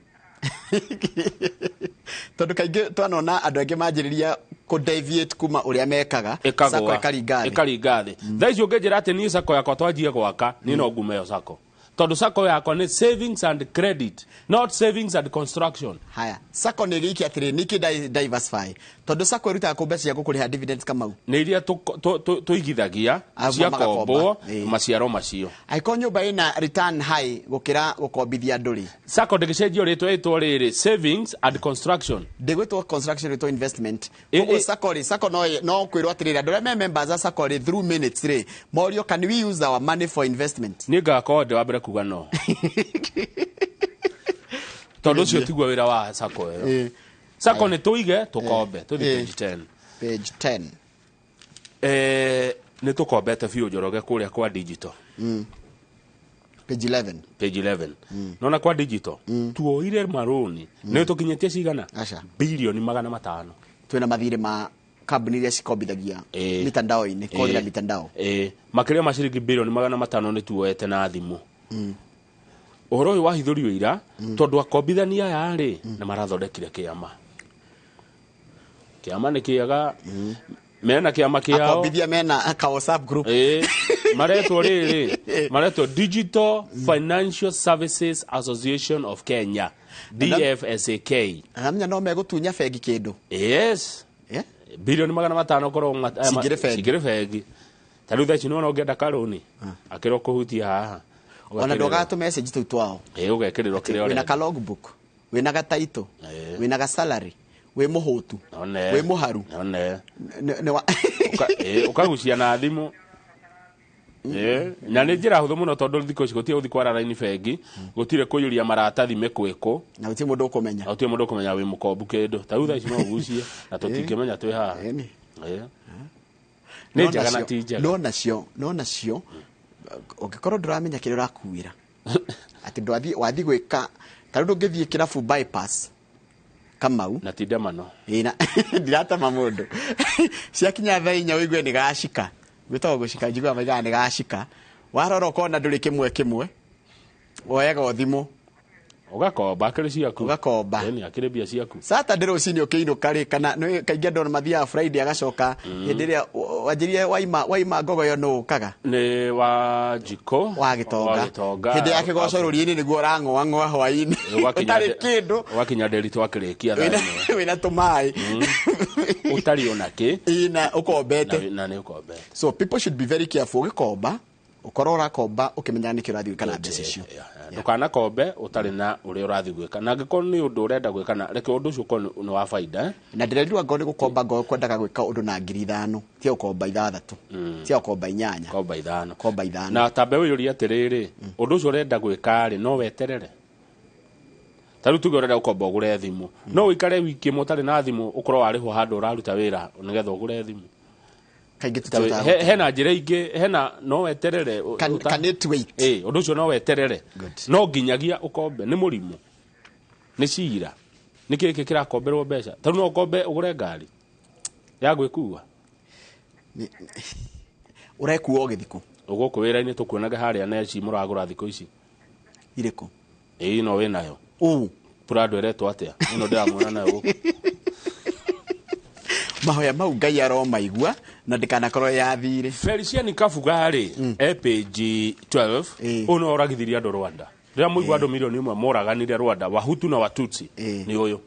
Tondũ kaingĩ twanona andũ angĩ manjĩrĩria kũ deviate kuma ũrĩa mekaga, SACCO ĩkaringa thĩ. Ĩkaringa thĩ. Thaa ici ũngĩnjĩra atĩ niĩ SACCO yakwa twanjie gwaka, niĩ no ngume ĩyo SACCO tondũ SACCO yakwa nĩ savings and credit, not savings and construction. Haya, SACCO nĩ gĩiki atĩrĩ nĩkĩ diversify tondũ SACCO ĩrutaga kũ mbeca cia gũkũrĩha dividends, Kamau? Nĩ iria tũigithagia Aguo ciakombwo magakomba. Maciaro macio. Angĩkorwo nyũmba ĩna return high gũkĩra gũkombithia andũ rĩ. SACCO ndĩgĩcenjio rĩtwa, ĩtwo rĩrĩ savings and construction. Ndĩgwĩtwo construction, ĩtwo investment. Koguo SACCO rĩ, SACCO no kwĩrwo atĩrĩrĩ, andũ arĩa me members a SACCO rĩ, through minutes rĩ, morio, "Can we use our money for investment?" Niĩ ngakorwo ndĩ wa mbere kuga no, tondũ ũcio tiguo wĩra wa SACCO ĩyo. SACCO nĩ tũige tũkombe tũthiĩ page 10. Page 10. Nĩ tũkombete biũ, Njoroge, kũrĩa kwa digital. Page 11. Page 11. Nona kwa digital tuoire marũni nĩ tũkinyĩtie cigana? Aca. 500 bilioni. Twĩna mathirĩ ma kambuni iria cikombithagia mitandao-inĩ, kũhũthĩra mitandao. Makĩria ma ciringi 500 bilioni nĩ tuoete na thimũ. Ũhoro ũyũ wahithũrio ira tondũ akombithania aya rĩ nĩ marathondekire kĩama. Kĩama nĩ kĩega, mena kĩama kĩao. Akombithia mena ka WhatsApp group. Ĩĩ, maretwo rĩrĩ, maretwo Digital Financial Services Association of Kenya, DFSAK. Namenya no megũtunya bengi kĩndũ. Yes. 500 bilioni korwo Cingĩrĩ bengi. Cingĩrĩ bengi. Ta rĩu thaa ici nĩwona ũngĩenda karũni akĩrwo kũhutia haha. Ona ndũgaga tũ message tũu twao. Ĩĩ, ũgekĩrĩrwo kĩrĩa wĩna ũrenda. Ka logbook, wĩna gataito, wĩna ga salary, wĩ mũhũtu, One. wĩ mũharu. One. Nĩ Ũkagucia na thimũ. Na nĩ njĩra hũthũ mũno tondũ thikũ ici gũtirĩ gũthiĩ kwara raini bengi, gũtirĩ kũiyũria maratathi mĩkwĩkũ. Na gũtirĩ mũndũ ũkũmenya. Na gũtirĩ mũndũ ũkũmenya wĩ mũkombu kĩndũ. Ta rĩu thaa ici no ũgucie na tũtingĩmenya twĩ haha. Nĩ njega na ti njega. No nacio ũngĩkorwo ndũramenya kĩrĩa ũrakuĩra atĩ ndwathiĩ wathiĩ gwĩka ta rĩu ndũngĩthiĩ kĩrabu bypass Kamau na ti ndemano. Ĩna ndiratema mũndũ. Ciakinya thaa 4 ũigue nĩ gacika. Gwĩtagwo gũcika, njiguaga maigaga nĩ gacika. Warora ũkona ndũrĩ kĩmwe kĩmwe, woyaga o thimũ. Ũgakomba akĩrĩ ciaku. Ũgakomba. Ĩni akĩrĩ mbia ciaku. Saturday rũcinĩ ũkĩinũka rĩ, kana nĩ kaingĩ andũ mathiaga Friday agacoka hĩndĩ ĩrĩa wanjĩrire waima ngogoyo nũ ũkaga? Nĩ wa Njiko. Wa Gĩtonga. Wa Gĩtonga. Hĩndĩ ya kĩgoco rũriĩ-inĩ nĩguo ũrang'oang'oa hwaĩ-inĩ. Ũtarĩ kĩndũ. Ũgakinya nderi twakĩrĩkia thaa ĩmwe. Wĩna tũmaĩ. Ũtarĩ ona kĩ. Ĩna ũkombete. Na nĩ ũkombete. So people should be very careful ũgĩkomba. Ũkorwo ũrakomba ũkĩmenya nĩkĩ ũrathiĩ gwĩka na mbeca icio. Ndũkanakombe ũtarĩ na ũrĩa ũrathiĩ gwĩka. Na angĩkorwo nĩ ũndũ ũrenda gwĩka na reke ũndũ ũcio ũkorwo nĩ wa baida. Na ndĩrerirwo ngorwo nĩ gũkomba ngorwo kwendaga gwĩka ũndũ na ngiri 5, ti gũkomba 6, ti gũkomba 8. Komba 5. Komba 5. Na tambe ũyũrie atĩrĩrĩ, ũndũ ũcio ũrenda gwĩka rĩ, no weterere. Ta rĩu tuge ũrenda gũkomba ũgũre thimũ. No ũikare wiki ĩmwe ũtarĩ na thimũ, ũkorwo warĩhwo handũ ũraruta wĩra nĩgetha ũgũre thimũ. Kaingĩ tũtihotaga Hena njĩra ingĩ, hena no weterere. Can it wait? Ũndũ ũcio no weterere. No nginyagia ũkombe, nĩ mũrimũ. Nĩ cira. Nĩ kĩĩ gĩkĩ kĩrakomberwo mbeca? Ta rĩu no ũkombe ũgũre ngari ya gwĩkua. Ũrekuo ũgĩthiĩ kũ? Ũgũkũ wĩra-inĩ tũkuonaga harĩa neci mũragũra thikũ ici. Irĩkũ? Ĩĩ no wĩnayo. Ũ. Prado ĩretwo atĩa? Ĩno ndĩramuona nayo gũkũ. Mahoya mau Ngai aromaigua na ndikanakorwo yathire. Felician Kabuga rĩ, e page 12, ũyũ nĩwe ũragithirie andũ Rwanda. Rĩrĩa mũigua andũ milioni 1 moraganire Rwanda, Wahutu na Watutsi, nĩ ũyũ.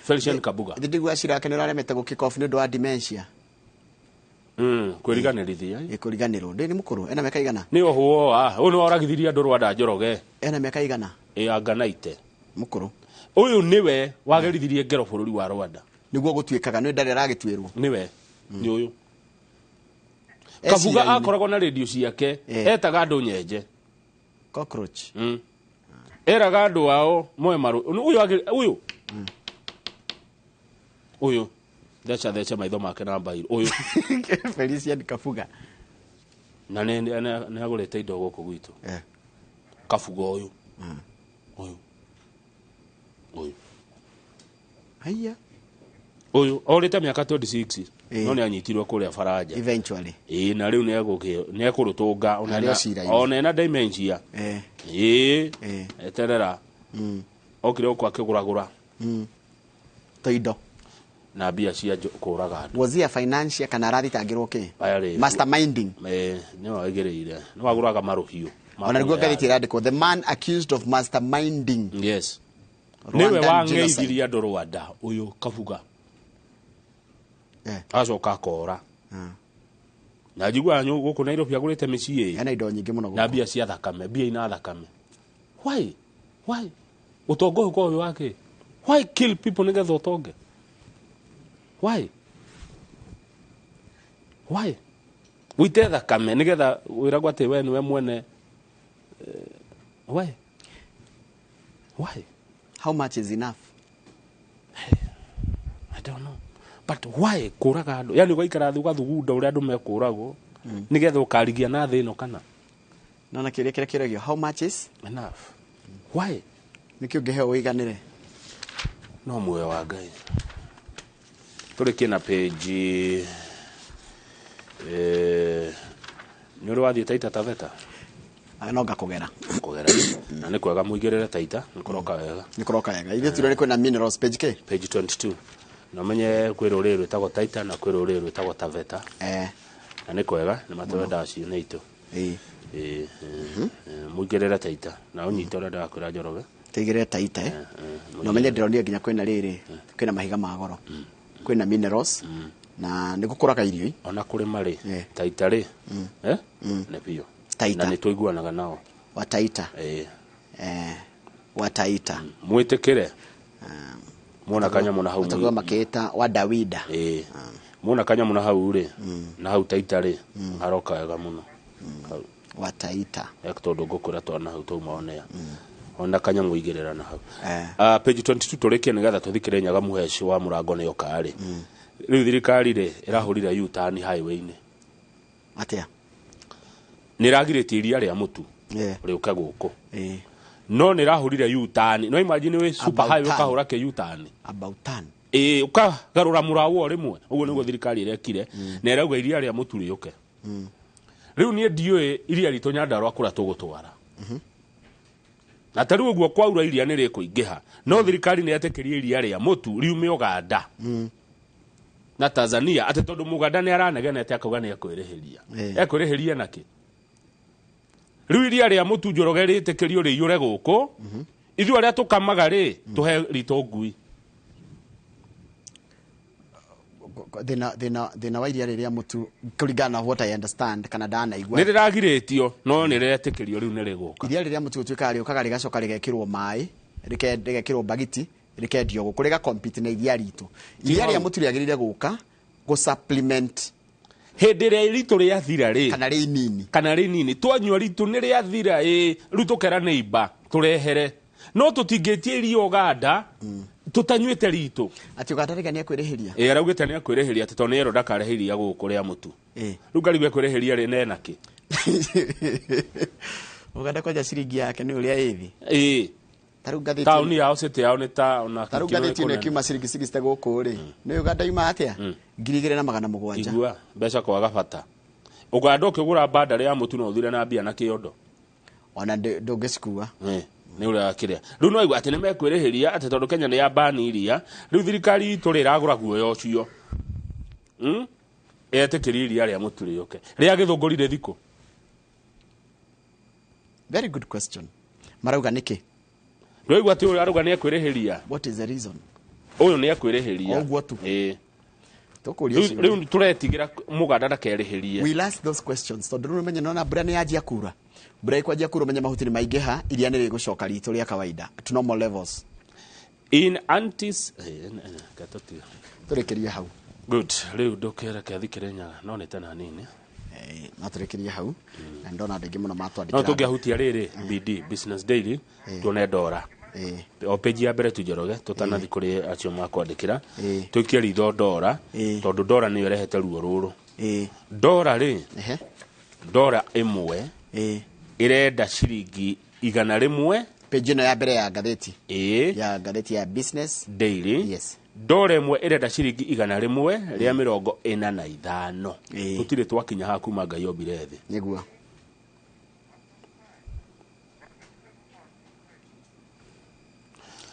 Felician Kabuga. Ndĩ ndiguaga cira wake nĩ ũraremete gũ kick off nĩ ũndũ wa dementia. Kwĩriganĩrithia. Kũriganĩrwo. Ndĩ nĩ mũkũrũ, ena mĩaka igana? Nĩ ohwo, ũyũ nĩwe ũragithirie andũ Rwanda Njoroge. Ena mĩaka igana? Anga naite. Mũkũrũ. Ũyũ nĩwe wagerithirie ngero bũrũri wa Rwanda. Nĩguo gũtuĩkaga nĩ ndarĩ aragĩtuĩrwo. Nĩwe. Nĩ ũyũ. Kabuga akoragwo na radio ciake, etaga andũ nyenje. Cockroach. Eraga andũ ao moe maru. Ũyũ ũyũ. Ũyũ. Theca theca maitho make na mbairũ. Ũyũ. Felician Kabuga. Na nĩ agũrĩte indo gũkũ gwitũ. Kabuga ũyũ. Ũyũ. Ũyũ. Haiya. Ũyũ orĩte mĩaka 26 no nĩ anyitirwo kũrĩa Faranja. Eventually. Na rĩu nĩ ekũrũtũnga ona ena dementia. Eterera. Okire gũkũ akĩgũragũra. Toindo. Na mbia cia kũraga andũ. Was he a financier kana arathitangĩrwo kĩ? Masterminding. Nĩ wagĩrĩire. Nĩ wagũraga marũhiũ. Ona nĩguo ngathĩti ĩrandĩkwo, the man accused of masterminding. Yes. Nĩwe wang'eithirie andũ Rwanda ũyũ Kabuga. Acoka akora. Na njiguaga gũkũ Nairobi agũrĩte mĩciĩ. Ena indo nyingĩ mũno gũkũ. Na mbia cia thakame, mbia ina thakame. Why? Why? Ũtonga ũyũ ũkoragwo wĩ wa kĩ? Why kill people nĩgetha ũtonge? Why? Why? Wĩite thakame nĩgetha wĩragwo atĩ we nĩwe mwene. Why? Why? How much is enough? I don't know. But why kũraga andũ? Yaani ũgaikara thĩ ũgathugunda ũrĩa andũ mekũragwo nĩgetha ũkarigia na thĩ ĩno kana? No na kĩũria kĩrĩa kĩũragio, how much is enough? Why? Nĩkĩ ũngĩheo ũiganĩre? No muoyo wa Ngai. Tũrĩkie na page nĩ ũrĩ wathiĩ Taita Taveta? No ngakũgera. Kũgera. Na nĩ kwega mũigĩrĩre Taita, nĩ kũroka wega. Nĩ kũroka wega. Ithuĩ turore kwĩna minerals page kĩ? Page 22. Na ũmenye kwĩ rũrĩrĩ rwĩtagwo Taita na kwĩ rũrĩrĩ rwĩtagwo Taveta. Na nĩ kwega, nĩ matwendaga ciana itũ. Mũigĩrĩre Taita na ũnyite ũrĩa ndĩrakwĩra Njoroge. Tũigĩrĩre Taita. Na ũmenye ndĩronire nginya kwĩna rĩrĩ, kwĩna mahiga ma goro. Kwĩna minerals na nĩ gũkũraga irio. Ona kũrĩma rĩ, Taita rĩ, nĩ biũ. Taita. Na nĩ tũiguanaga nao. Wa Taita. Wa Taita. Mwĩtĩkĩre. Muona kanyamũ na hau. Matagwo makĩĩta wa Dawida. Muona kanyamũ na hau rĩ, na hau Taita rĩ, haroka wega mũno. Hau. Wa Taita. Ek tondu ngũkwĩra twana hau twauma onea ona kanyamũ igĩrĩra na hau. Ah, page 22 tũrĩkie nĩgetha tũthikĩre Nyaga Mũheci wa mũrango nĩ oka rĩ. Rĩu thirikari rĩ ĩrahũrire U-turn highway-inĩ. Atia? Nĩ ĩragirĩtie iria rĩa mũtu rĩũke gũkũ. No nĩ ĩrahũrire U-turn. No imagine wĩ super About highway turn. ũkahũra ke U-turn. About turn. Ĩĩ, ũkagarũra mũraũ o rĩmwe. Ũguo nĩguo thirikari ĩrekire na ĩrauga iria rĩa mũtu rĩũke. Rĩu niĩ ndiũĩ iria ritũ Nyandarũa kũrĩa tũgũtwara. Na ta rĩu ũguo kwaura iria nĩ rĩkũingĩha. No thirikari nĩ yetĩkĩria iria rĩa mũtu riume Ũganda na Tanzania atĩ tondũ Mũganda nĩ aranegenete akauga nĩ ekwĩrĩhĩria. Ekwĩrĩhĩria nakĩ? Rĩu iria rĩa mũtu Njoroge rĩtĩkĩrio rĩiyũre gũkũ. Ithuĩ arĩa tũkamaga rĩ tũhe ritũ ngui. Thĩna wa iria rĩrĩa mũtu kũringana na what I understand kana ndanaigua. Nĩ rĩragirĩtio no nĩ rĩretĩkĩrio rĩu nĩ rĩgũka. Iria rĩrĩa mũtu ũtuĩkaga rĩũkaga rĩgacoka rĩgekĩrwo maĩ, rĩgekĩrwo mbagiti, rĩkendio gũkũ, rĩga compete na iria ritũ. Iria rĩa mũtu rĩagĩrĩire gũka gũ supplement hĩndĩ ĩrĩa ritũ rĩathira rĩ kana rĩ inini, kana rĩ inini twanyua ritũ nĩ rĩathira ĩ rĩu tũkera nĩ imba tũrehere no tũtingĩtie iria Ũganda tũtanyuĩte ritũ. Atĩ Ũganda rĩga nĩ ekwĩrĩhĩria. Ĩ araugĩte nĩ ekwĩrĩhĩria atĩ tondũ nĩ erwo ndakarehe iria gũkũ rĩa mũtu. Rĩu ngarigwo ekwĩrĩhĩria rĩ nena kĩ? Ũganda kwanja ciringi yake nĩ ũrĩa ĩthĩ. Ĩ. Tarĩu ngathĩti Taũni yao city yao nĩ ta ona tarĩu ngathĩti ĩno ĩkiuma ciringi 60 gũkũ rĩ, nĩ Ũganda yuma atĩa? 2700. Igua mbeca kwaga bata. Ũganda ũkĩgũra bandari ya mũtu no ũthire na mbia na kĩondo. Ona ndũngĩcikua. Nĩ ũrĩa kĩrĩa. Rĩu no aigua atĩ nĩ mekwĩrĩhĩria atĩ tondũ Kenya nĩ ya bani iria, rĩu thirikari itũ rĩ ĩragũra guoya ũcio. Etĩkĩrie iria rĩa mũtu rĩũke. Rĩa gĩthũngũri rĩthi kũ? Very good question. Marauga nĩkĩ? Ndũraigua atĩ ũyũ arauga nĩ ekwĩrĩhĩria. What is the reason? Ũyũ nĩ ekwĩrĩhĩria. Ũguo tu. Ĩĩ. Tũkũria Rĩu rĩu tũretigĩra Mũganda ndakerĩhĩrie. We ask those questions tondũ rĩu ũmenye nona mbura nĩ yanjia kura. Mbura ĩkwanjia kura ũmenye mahuti nĩ maingĩha, iria nĩ rĩgũcoka ritũ rĩa kawaida to normal levels. In antis gatatu. Tũrĩkĩrie hau. Good. Rĩu ndũkereke thikĩre Nyaga no nĩ tena nini. No tũrĩkĩrie hau. Na ndona andũ aingĩ mũno No matwandĩkĩra. tũngĩahutia rĩrĩ BD Business Daily tuone ndora. O page ya mbere tu Njoroge tũtanathi kũrĩ acio makwandĩkĩra tũikie ritho ndora tondũ ndora nĩyo ĩrehete ruo rũrũ. Ndora rĩ ndora ĩmwe ĩrenda ciringi 100. Page ĩno ya mbere ya ngathĩti. Ya ngathĩti ya Business Daily. Yes. Ndora ĩmwe ĩrenda ciringi 145. Tũtirĩ twakinya haha kuma Ngai ombire thĩ. Nĩguo.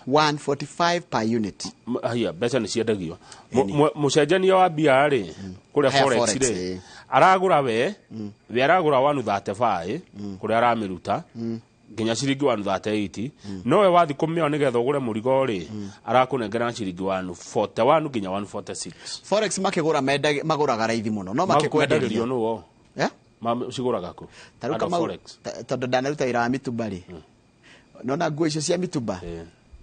$145 per unit. Haya mbeca nĩ ciendagio. Mũcenjania wa mbia rĩ kũrĩa forex rĩ aragũra we we aragũra 135 kũrĩa aramĩruta nginya ciringi 138 no we wathi kũmĩoya nĩgetha ũgũre mũrigo rĩ arakũnengera na ciringi 141 nginya 146. Forex makĩgũra magũraga raithi mũno no makĩkwenderia nũ o cigũraga kũ? Tarĩu Kamau, tondũ ndanaruta wĩra wa mitumba rĩ, nona nguo icio cia mitumba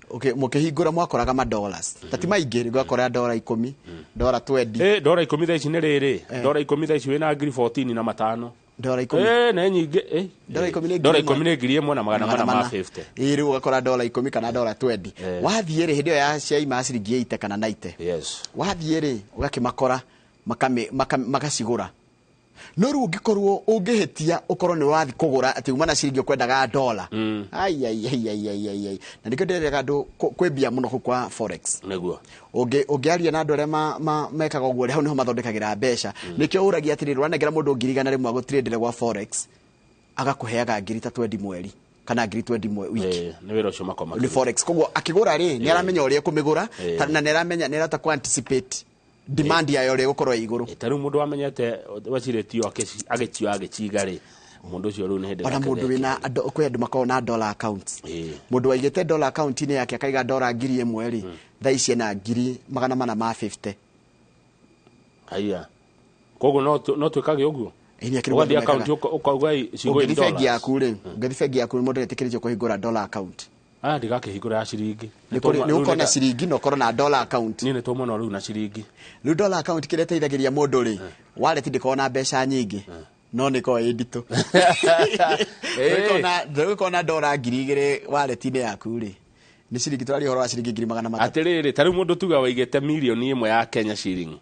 mũkĩhingũra mwakoraga ma dollars ta ti maingĩ, rĩngĩ ũgakora ndora 10, ndora 20. Ndora 10 thaa ici nĩ rĩrĩ, ndora 10 thaa ici wĩna ngiri 14 na matano. Ndora 10. Nĩ nyingĩ. Ndora 10 nĩ ndora 10 nĩ 1450. Ĩĩ rĩu ũgakora ndora 10 kana ndora 20. Wathiĩ rĩ hĩndĩ ĩyo ya ciaima ciringi 80 kana 90. Yes. Wathiĩ rĩ ũgakĩmakora makacigũra. No rĩu ũngĩkorwo ũngĩhĩtia ũkorwo nĩ ũrathiĩ kũgũra atĩ uma na ciringi ũkwendaga dola. Ai ai ai ai ai ai ai. Na nĩkĩo ndĩreraga andũ kwĩ mbia mũno kũu kwa forex. Nĩguo. Ũngĩaria na andũ arĩa mekaga ũguo rĩ, hau nĩho mathondekagĩra mbeca. Nĩkĩo ũragia atĩrĩrĩ, ũranengera mũndũ 100,000 agũtrade gwa forex, agakũheaga ngiri ta 20 mweri kana ngiri 20 wiki. Nĩ wĩra ũcio makoma. Nĩ forex. Koguo akĩgũra rĩ, nĩ aramenya ũrĩa ekũmĩgũra, na nĩ aramenya nĩ arahota kũ anticipate demand yayo ũrĩa ĩgũkorwo ĩ igũrũ. Ta rĩu mũndũ wamenyete wecirĩtio agĩchioya agĩchiga rĩ, mũndũ ũcio rĩu nĩ hĩndĩ ona mũndũ wĩna andũ kwĩ andũ makoragwo na dollar accounts. Mũndũ waigĩte dollar account-inĩ yake akaiga dollar 1000 rĩ, thaa ici ena 450,000. Haya. Koguo no twĩkage ũguo? Ũgathiĩ account ũkauga cigo in Ũngĩthiĩ bengi dollars. yaku rĩ, ũngĩthiĩ bengi yaku mũndũ etĩkĩrĩtio kũhingũra dollar account. Ndigakĩhingũra ya ciringi. Nĩ ũkorwo na ciringi na ũkorwo na dollar account. Niĩ nĩ tũmũno rĩu na ciringi. Rĩu dollar account kĩrĩa ĩteithagĩria mũndũ rĩ, wallet ndĩkoragwo na mbeca nyingĩ. No nä korwo ä nditå. Ndågä na ndora 2000 wallet-inĩ yaku rĩ, nĩ ciringi, tũraria ũhoro wa ciringi 300,000. Atĩrĩrĩ, ta rĩu mũndũ tuga waigĩte 1 million ya Kenya shilling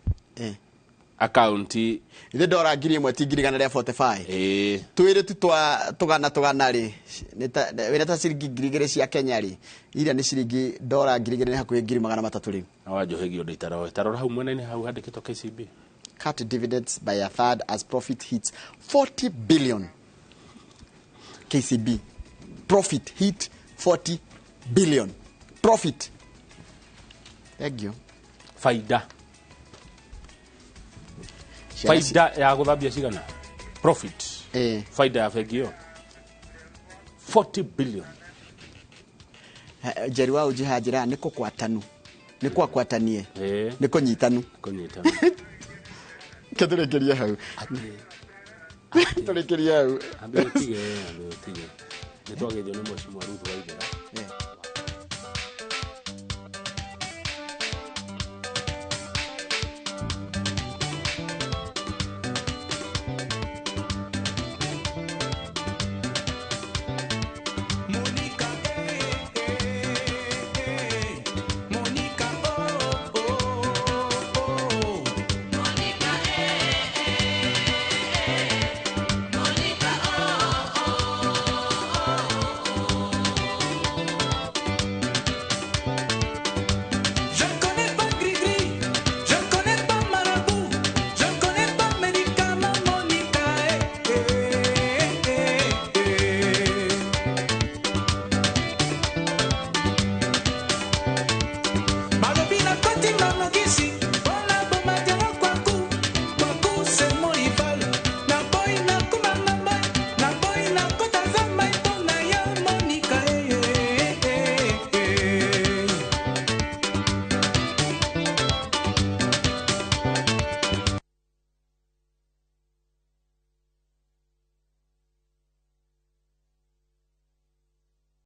akaunti. Ithe ndora 1000 ti 145,000? Ĩĩ. Twĩrĩ tu twa tũgana tũgana rĩ, wĩna ta ciringi 2000 cia Kenya rĩ, iria nĩ ciringi ndora 2000 nĩ hakuhĩ 300,000 rĩu. Na wanjohegia ũndũ itaroe. Tarora hau mwena-inĩ hau handĩkĩtwo KCB. Cut dividends by a third as profit hits 40 billion. KCB profit hit 40 billion profit. Thank you. Faida. Faida ya gũthambia cigana profit. Faida ya bengi ĩyo 40 billion. Njeri wa ũnjiha njĩra nĩ kũkwatanu, nĩ kwakwatanie, nĩ kũnyitanu. Kũnyitanu. Ke tũrĩkĩrie hau, tũrĩkĩrie hau. Ambe ũtige, ambe ũtige. Nĩ twageithio nĩ Mheshimiwa Ruth Waithera.